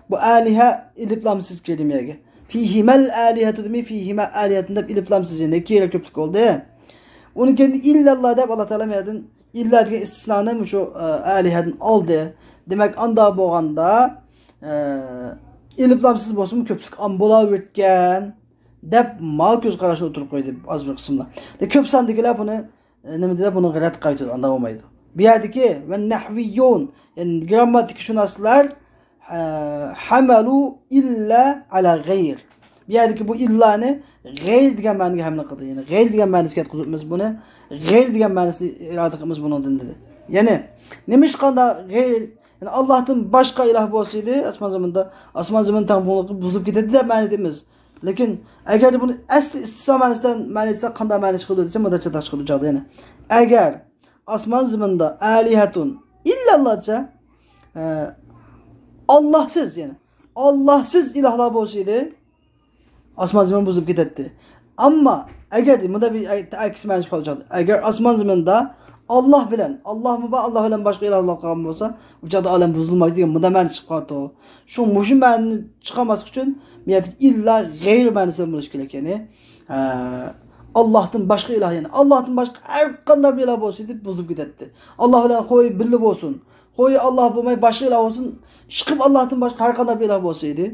بۇ ئالىھە ئېلىپلامسىز كىردى مۇ يەرگە. فىھىمەل ئالىھەتۇ دېمەي، فىھىما ئالىھەتۇن دەپ ئېلىپلامسىز، يەنى نەكىرە كۆپلۈك بولدى. ئۇنىڭ كەينىدىن ئىللەللا دەپ ئاللا تائالا مۇ يەردىن ئىللا دېگەن ئىستىسنانى مۇشۇ، ئە، ئالىھەدىن ئالدى. دېمەك، ئاندا بولغاندا، ئە، ئېلىپلامسىز بولسىمۇ كۆپلۈك ئام بولاۋېرىدىكەن. دەپ ما كۆز قاراشنى ئوتتۇرىغا قويدى ئاز بىر قىسىملار. كۆپ ساندىكىلەر بۇنى، ئە، نېمە دېدى، بۇنىڭغا رەت قايتۇردى، ئانداق بولمايدۇ. بۇ يەردىكى ۋە نەھۋىيون، يەنى گىرامماتىكىشۇناسلار، ئە، ھەمەلۇ ئىللا ئەلا غەير. بۇ يەردىكى بۇ ئىللانى غەير دېگەن مەنىگە ھەملە قىلدى. يەنى غەير دېگەن مەنىسىگە يەتكۈزۈپمىز بۇنى. غەير دېگەن مەنىسىنى ئىرادە قىلىمىز بۇنىڭدىن دېدى. يەنى نېمىشقاندا غەير، يەنى ئاللاھتىن باشقا ئىلاھ بولسىدى، ئاسمان زېمىندا، ئاسمان زېمىن تەڭپۇڭلۇقى بۇزۇلۇپ كېتەتتى دەپ مەنە دەيمىز. لېكىن ئەگەردە بۇنى ئەسلى ئىستىسنا مەنىسىدە مەنە دېسەك، قانداق مەنە چىقىدۇ دېسە، مۇنداق چاتاق چىقىدۇ چاغدا يەنە. ئەگەر ئاسمان زېمىندا ئەلىھەتۇن ئىللاللا دېسە، ئە، ئاللاھسىز، يەنى ئاللاھسىز ئىلاھلار بولسىدى، ئاسمان زېمىن بۇزۇلۇپ كېتەتتى. ئەمما ئەگەر، مۇندا بىر ئەكس مەنىسى قالىدۇ. ئەگەر ئاسمان زېمىندا ئاللاھ بىلەن، ئاللاھمۇ بار، ئاللاھ بىلەن باشقا ئىلاھلار قالغان بولسا، ئۇ چاغدا ئالەم بۇزۇلمايدۇ دېگەن مۇندا مەنىسى چىقىپ قالىدۇ. شۇ مۇشۇ مەنىنى چىقارماسلىق ئۈچۈن، بۇ يەردىكى ئىللا غەير مەنىسى بولۇشى كېرەك. يەنى، ئە، ئاللاھتىن باشقا ئىلاھ، يەنى ئاللاھتىن باشقا ھەر قانداق بىر ئىلاھ بولسا دەپ بۇزۇلۇپ كېتەتتى. ئاللاھ بىلەن خوي بىللە بولسۇن، خوي ئاللاھ بولماي باشقا ئىلاھ بولسۇن، چىقىپ ئاللاھتىن باشقا ھەر قانداق بىر ئىلاھ بولسا ئىدى،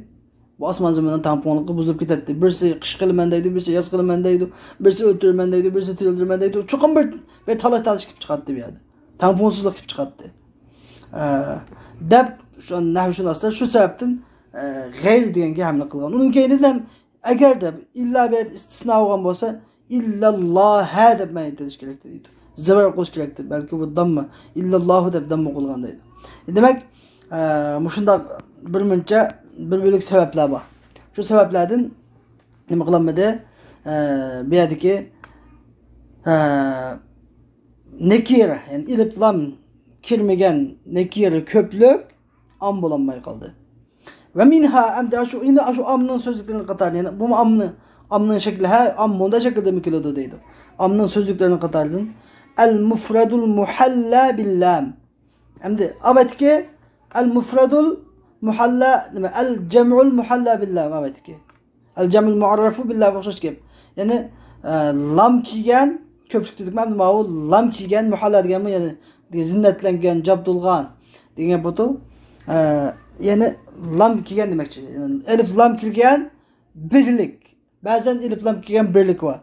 بۇ ئاسمان زېمىننىڭ تەڭپۇڭلۇقى بۇزۇلۇپ كېتەتتى. بىرسى قىش قىلىمەن دەيدۇ، بىرسى ياز قىلىمەن دەيدۇ، بىرسى ئۆلتۈرىمەن دەيدۇ، بىرسى تىرىلدۈرىمەن دەيدۇ. چوقۇم بىر، بىر تالاش تارتىش كېلىپ چىقاتتى بۇ يەردە. تەڭپۇڭسىزلىق كېلىپ چىقاتتى. ئە، دەپ شۇ نەھۋشۇناسلار شۇ سەۋەبتىن، ئە، غەير دېگەنگە ھەملە قىلغان. ئۇنىڭ كەينىدىن ھەم ئەگەردە ئىللا بىر ئىستىسنا بولغان بولسا، ئىللاللاھە دەپ مەن ئېيتىش كېرەكتى دەيدۇ. زىبار قويۇش كېرەكتى. بەلكى بۇ دامما، ئىللاللاھۇ دەپ دامما قويۇلغان دەيدۇ. دېمەك، ئە، مۇشۇنداق بىر مۇنچە بىر بۆلەك سەۋەبلەر بار. شۇ سەۋەبلەردىن نېمە قىلالمىدى؟ ئە، بۇ يەردىكى، ئە، نەكىرە، يەنى ئېلىپلام كىرمىگەن نەكىرە كۆپلۈك ئام بولالماي قالدى. ۋە مىنھا، ئەمدى شۇ، يەنە شۇ ئامنىڭ سۆزلۈكلىرىنىڭ قاتارىدا، يەنە بۇمۇ ئامنى، ئامنىڭ شەكلى، ھە، ئام مۇندا شەكىلدىمۇ كېلىدۇ دەيدۇ. ئامنىڭ سۆزلۈكلىرىنىڭ قاتارىدىن ئەل مۇفرەدۇل مۇھەللا بىللام. ئەمدى ئەۋەتكى ئەل مۇفرەدۇل مۇھەللا، نېمە، ئەل جەمئۇل مۇھەللا بىللام ئەۋەتكى. ئەل جەمئۇل مۇئەررەفۇ بىللامغا ئوخشاش گەپ. يەنى، ئە، لام كىيگەن، كۆپلۈك دېدۇقمۇ، ئەمدى ماۋۇ لام كىيگەن، مۇھەللا دېگەنمۇ، يەنى زىننەتلەنگەن، جابدۇلغان دېگەن بولىدۇ. ئە، يەنى لام كىيگەن دېمەكچى. يەنى ئەلىف لام كىرگەن بىرلىك. بەزەن ئېلىپلام كىرگەن بىرلىك بار.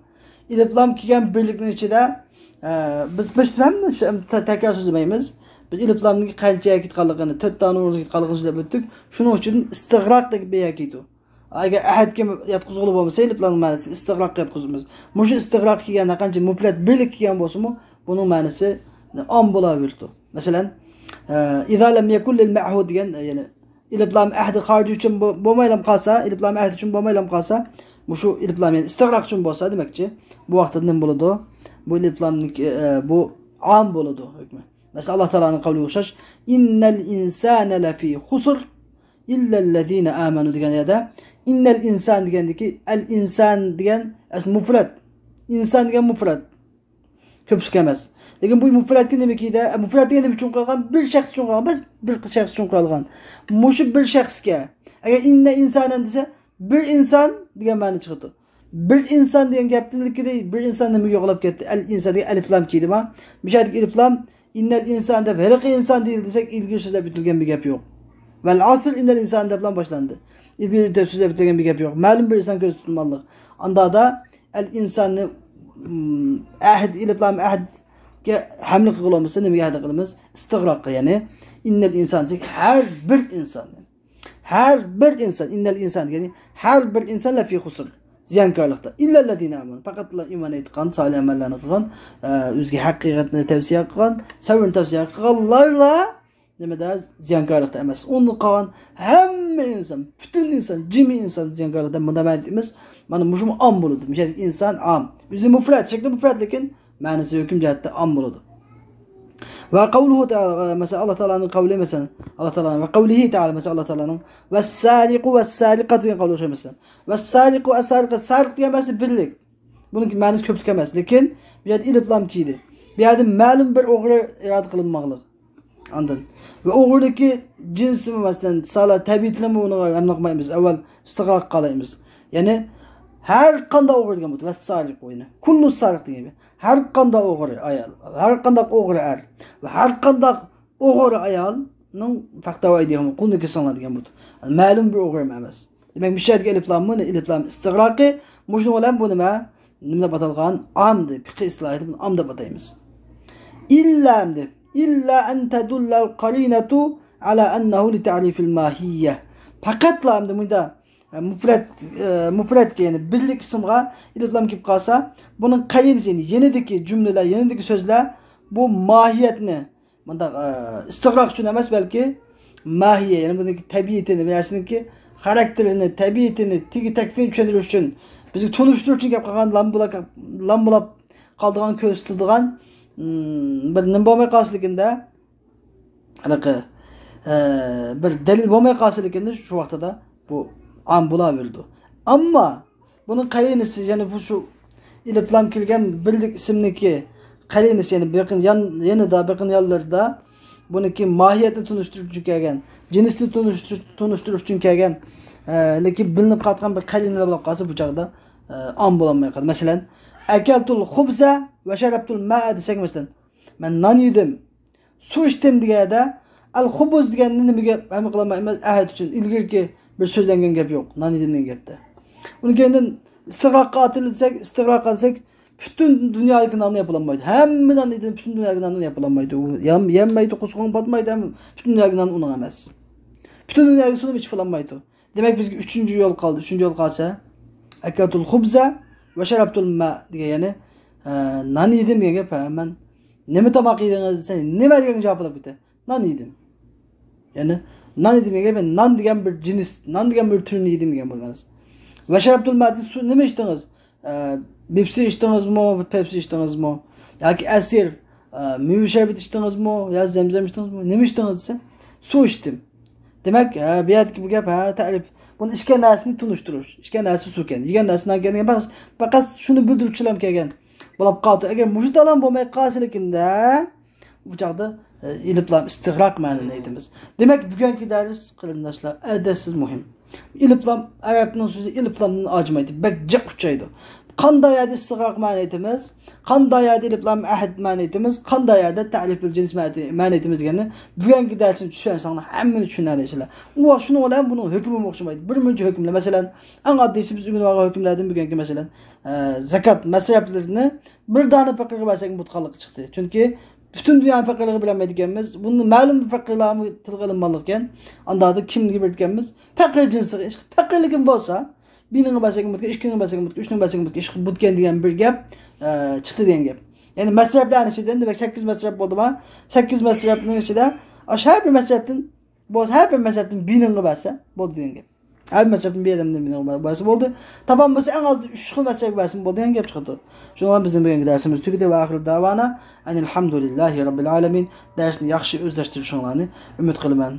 ئېلىپلام كىرگەن بىرلىكنىڭ ئىچىدە، ئە، بىز، بىز ھەممە شۇ، ھەم تە-، تەكرار سۆزلىمەيمىز. بىز ئېلىپلامنىڭ قانچە يەرگە كېتىدىغانلىقىنى، تۆت دانە ئورۇنغا كېتىدىغانلىقىنى سۆزلەپ ئۆتتۇك. شۇنىڭ ئۈچۈن ئىستىغراق دېگەن بىر يەرگە كېلىدۇ. ئەگەر ئەھەدكە ياتقۇزغىلى بولمىسا، ئېلىپلامنىڭ مەنىسى ئىستىغراققا ياتقۇزىمىز. مۇشۇ ئىستىغراق كىرگەن، ھەرقانچە مۇپرەت بىرلىك كىرگەن بولسىمۇ، بۇنىڭ مەنىسى ئام بولاۋېرىدۇ. مەسىلەن، ئە، ئىزا لەم يەكۇن لىل مەئھۇد دېگەن، يەنى ئېلىپلام ئەھدى خارىجى ئۈچۈن بو-، بولمايلام قالسا، ئېلىپلام ئەھدى ئۈچۈن بولمايلام قالسا، مۇشۇ ئېلىپلام يەنى ئىستىغراق ئۈچۈن بولسا دېمەكچى. بۇ ۋاقىتتا نېمە بولىدۇ؟ بۇ ئېلىپلامنىڭكى، ئە، بۇ ئام بولىدۇ ھۆكمى. مەسىلەن، ئاللا تائالانىڭ قەۋلىگە ئوخشاش، ئىننەل ئىنسانە لەفى خۇسۇر ئىللەللەزىنە ئامەنۇ دېگەن يەردە، ئىننەل ئىنسان دېگەندىكى، ئەل ئىنسان دېگەن ئەسلى مۇپرەت. ئىنسان دېگەن مۇپرەت. كۆپلۈك ئەمەس. لېكىن بۇ مۇپرەتكە نېمە كىيدى؟ مۇپرەت دېگەن نېمە ئۈچۈن قويۇلغان؟ بىر شەخس ئۈچۈن قويۇلغان. بەس، بىر شەخس ئۈچۈن قويۇلغان. مۇشۇ بىر شەخسكە، ئەگەر ئىننە ئىنسانەن دېسە، بىر ئىنسان دېگەن مەنە چىقىدۇ. بىر ئىنسان دېگەن گەپتىن كېيىن بىر ئىنسان نېمىگە يوقىلاپ كەتتى؟ ئەل ئىنسان دېگەن ئەلىفلام كىيدىما؟ مۇشۇ يەردىكى ئەلىفلام، ئىننەل ئىنسان دەپ ھېلىقى ئىنسان دېيىلدى دېسەك، ئىلگىرى سۆزلەپ ئۆتۈلگەن بىر گەپ يوق. ۋەل ئەسر ئىننەل ئىنسان دەپلا باشلاندى. ئىلگىرى سۆزلەپ ئۆتۈلگەن بىر گەپ يوق. مەلۇم بىر ئىنسان كۆزدە تۇتۇلماقلىق. ئاندا دا ئەل ئىنساننى، ئىم، ئەھد، ئېلىپلام ئەھدكە ھەملە قىلغىلى بولمىسا، نېمىگە ھەملە قىلىمىز؟ ئىستىغراققا، يەنى ئىننەل ئىنسان دېسەك، ھەر بىر ئىنسان. ھەر بىر ئىنسان، ئىننەل ئىنسان دېگەن، ھەر بىر ئىنسان لەفى خۇسۇر، زىيانكارلىقتا. ئىللەللەزىنە ئامەنۇ، پەقەتلا ئىمان ئېيتقان، سالىھ ئەمەللەرنى قىلغان، ئە، ئۆزىگە ھەقىقەتنى تەۋسىيە قىلغان، سەۋرنى تەۋسىيە قىلغانلارلا نېمىدە؟ زىيانكارلىقتا ئەمەس. ئۇنى قالغان ھەممە ئىنسان، پۈتۈن ئىنسان، جىمى ئىنسان زىيانكارلىقتا، مۇندا مەن ئېيتىمىز. مانا مۇشۇمۇ ئام بولىدۇ. مۇشۇ ئىنسان ئام. ئۆزى مۇپرەت، شەكلى مۇپرەت، لېكىن مەنىسى ھۆكۈم جەھەتتە ئام بولىدۇ. ۋە قەۋلۇھۇ تائالا، مەسىلەن، ئاللا تائالانىڭ قەۋلى، مەسىلەن، ئاللا تائالانىڭ، ۋە قەۋلىھى تائالا، مەسىلەن، ئاللا تائالانىڭ، ۋەسسارىقۇ ۋەسسارىقاتۇ دېگەن قەۋلى ئوخشايدۇ، مەسىلەن. ۋەسسارىقۇ، ئەسسارىقە، سارىق دېگەن مەسىلە بىرلىك. بۇنىڭ مەنىسى كۆپلۈك ئەمەس، لېكىن بۇ يەردە ئېلىپلام كىيدى. بۇ يەردە مەلۇم بىر ئوغرى ئىرادە قىلىنماقلىق. ئاندىن ۋە ئوغرىنىڭكى جىنسىمۇ، مەسىلەن، سالا تەبىئىتىنىمۇ ئۇنىڭغا ھەملە قىلمايمىز. ئەۋۋەل ئىستىغراق قىلايمىز. يەنى ھەر قانداق ئوغرى دېگەن بولىدۇ. ۋەسسارىقۇ، يەنى كۇللۇ سارىق دېگەن گەپ. ھەر قانداق ئوغرى ئايال، ھەر قانداق ئوغرى ئەر ۋە ھەر قانداق ئوغرى ئايالنىڭ فەقتەۋەيدىھىم، قولىنى كېسىڭلار دېگەن بولىدۇ. مەلۇم بىر ئوغرى ئەمەس. دېمەك، مۇشۇ يەردىكى ئەلىپلاممۇ، ئەلىپلام ئىستىغراقى، مۇشۇنىڭ بىلەن بۇ نېمە؟ نېمە دەپ ئاتالغان؟ ئام دەپ، پىقھىي ئىستىلاھىدا بۇنى ئام دەپ ئاتايمىز. ئىللا ئەمدى، ئىللا ئەن تەدۇللەل قەرىنەتۇ ئەلا ئەننەھۇ لىتەرىفىل ماھىيە. پەقەتلا ئەمدى مۇندا، ئە، مۇپرەت، ئە، مۇپرەتكە، يەنى بىرلىك ئىسىمغا ئېلىپ لام كېلىپ قالسا، بۇنىڭ قەرىنىسى، يەنى يېنىدىكى جۈملىلەر، يېنىدىكى سۆزلەر بۇ ماھىيەتنى، مۇنداق، ئە، ئىستىغراق ئۈچۈن ئەمەس، بەلكى ماھىيە، يەنى بۇنىڭكى تەبىئىتىنى، بىر نەرسىنىڭكى خاراكتېرىنى، تەبىئىتىنى، تېگى تەكتىنى چۈشەندۈرۈش ئۈچۈن، بىزگە تونۇشتۇرۇش ئۈچۈن گەپ قىلغان لام بولا-، لام بولاپ قالىدىغان، كۆرسىتىدىغان، ئىم، بىر نېمە بولماي قالسىلىكىندە، ھېلىقى، ئە، بىر دەلىل بولماي قالسىلىكىندە شۇ ۋاقتىدا بۇ ئام بولاۋېرىدۇ. ئەمما بۇنىڭ قەرىنىسى، يەنى بۇ شۇ ئېلىپ لام كىرگەن بىرلىك ئىسىمنىڭكى قەرىنىسى، يەنى بېقىن يان-، يېنىدا، بېقىن يانلىرىدا بۇنىڭكى ماھىيەتنى تونۇشتۇرۇش ئۈچۈن كەلگەن، جىنسنى تونۇشتۇرۇش، تونۇشتۇرۇش ئۈچۈن كەلگەن، ئە، لېكىن بىلىنىپ قالغان بىر قەرىنىلەر بولۇپ قالسا، بۇ چاغدا، ئە، ئام بولالماي قالىدۇ. مەسىلەن، ئەكەلتۇل خۇبزە ۋە شەرەبتۇل ماء دېسەك، مەسىلەن، مەن نان يېدىم، سۇ ئىچتىم دېگەندە، ئەل خۇبۇز دېگەننى نېمىگە ھەممە قىلالمايمىز؟ ئەھەد ئۈچۈن ئىلگىرىكى بىر سۆزلەنگەن گەپ يوق، نان يېدىم دېگەن گەپتە. ئۇنىڭ كەينىدىن ئىستىغراققا ئاتىلدى دېسەك، ئىستىغراققا دېسەك، پۈتۈن دۇنيادىكى ناننى ياپىلالمايدۇ. ھەممە نان يېدىم، پۈتۈن دۇنيادىكى ناننى ياپىلالمايدۇ. ئۇ يەم-، يەممەيدۇ، قۇسقۇڭ پاتمايدۇ، ھەم پۈتۈن دۇنيادىكى نان ئۇنىڭ ئەمەس. پۈتۈن دۇنيادىكى سۇنى ئىچىپ بولالمايدۇ. دېمەك، بىزگە ئۈچىنچى يول قالدى. ئۈچىنچى يول قالسا، ئەكەلتۇل خۇبزە ۋە شەرەبتۇل ماء دېگەن، يەنى، ئە، نان يېدىم دېگەن گەپ. ھە، مەن نېمە تاماق يېدىڭىز دېسە، نېمە دېگەن جاۋاب بولاپ كېتە. نان يېدىم. يەنى، نان يېدىم دېگەن گەپ، نان دېگەن بىر جىنس، نان دېگەن بىر تۈرنى يېدىم دېگەن بولىدۇ. ۋە شەرەبتۇل ماء دېسە، سۇ نېمە ئىچتىڭىز؟ ئە، بېپسى ئىچتىڭىزمۇ، پېپسى ئىچتىڭىزمۇ؟ ياكى ئەسىر، ئە، مېۋە شەربىتى ئىچتىڭىزمۇ؟ يا زەمزەم ئىچتىڭىزمۇ؟ نېمە ئىچتىڭىز دېسە، سۇ ئىچتىم. دېمەك، ھە، بۇ يەردىكى بۇ گەپ، ھە، تەرىپ. بۇنى ئىچكەن نەرسىنى تونۇشتۇرۇش. ئىچكەن نەرسە سۇكەن، يېگەن نەرسە نانكەن دېگەن پەقەت، پەقەت شۇنى بىلدۈرۈشچىلەم كەلگەن بولاپ قالدى. ئەگەر مۇشۇ تالام بولماي قالسىلىكىندە، بۇ چاغدا، ئە، ئېلىپ لام ئىستىغراق مەنىنى ئېيتىمىز. دېمەك، بۈگۈنكى دەرس، قېرىنداشلار، ئەدەپسىز مۇھىم. ئېلىپ لام، ئەرەبنىڭ سۆزى ئېلىپ لامدىن ئاجىمايدۇ، بەك جىق ئۇچرايدۇ. قانداق يەردە ئىستىغراق مەنە ئېيتىمىز، قانداق يەردە ئېلىپ لام ئەھەد مەنە ئېيتىمىز، قانداق يەردە تەرىپىل جىنس مەنە ئېيتىمىز دېگەننى بۈگۈنكى دەرستىن چۈشەنسەڭلار ھەممىنى چۈشىنەلەيسىلەر. ئۇ شۇنىڭ بىلەن بۇنىڭ ھۆكمىمۇ ئوخشىمايدۇ. بىر مۇنچە ھۆكۈملەر، مەسىلەن، ئەڭ ئاددىيسى بىز ئۆگىنىۋالغان ھۆكۈملەردىن بۈگۈنكى، مەسىلەن، ئە، زاكات مەسرەپلىرىنى بىر دانە پەقىرگە بەرسەك بولىدىغانلىقى چىقتى. چۈنكى پۈتۈن دۇنيانىڭ پەقىرلىرىگە بېرەلمەيدىكەنمىز. بۇنى مەلۇم بىر پەقىرلەرمۇ تىلغا ئېلىنمىغانلىقكەن. ئانداقتا كىمگە بېرىدىكەنمىز؟ پەقىر جىنسىغا. ئىشقىلىپ پەقىرلىكىم بولسا، بىرنىڭگە بەرسەك بولىدىكەن، ئىككىنىڭگە بەرسەك بولىدىكەن، ئۈچنىڭگە بەرسەك بولىدىكەن، ئىشقىلىپ بۇتكەن دېگەن بىر گەپ، ئە، چىقتى دېگەن گەپ. يەنى مەسرەپلەرنىڭ ئىچىدىن، دېمەك، سەككىز مەسرەپ بولدىما؟ سەككىز مەسرەپنىڭ ئىچىدە، ئاشۇ ھەر بىر مەسرەپتىن بولسا، ھەر بىر مەسرەپتىن بىرنىڭگە بەرسە بولدى دېگەن گەپ. ھەر مەسىلەن، بىر ئادەمدىن بىرنى بەرسە بولدى. تاپالمىسا، ئەڭ ئازدا ئۈچ خىل مەسىلەگە بەرسىمۇ بولىدىغان گەپ چىقىدۇ. شۇنىڭ بىلەن بىزنىڭ بۈگۈنكى دەرسىمىز تۈگىدى. ۋە ئاخىرۇ دەۋانا ئەنىلھەمدۇلىللاھى رەببىل ئالەمىن. دەرسنى ياخشى ئۆزلەشتۈرۈشۈڭلارنى ئۈمىد قىلىمەن.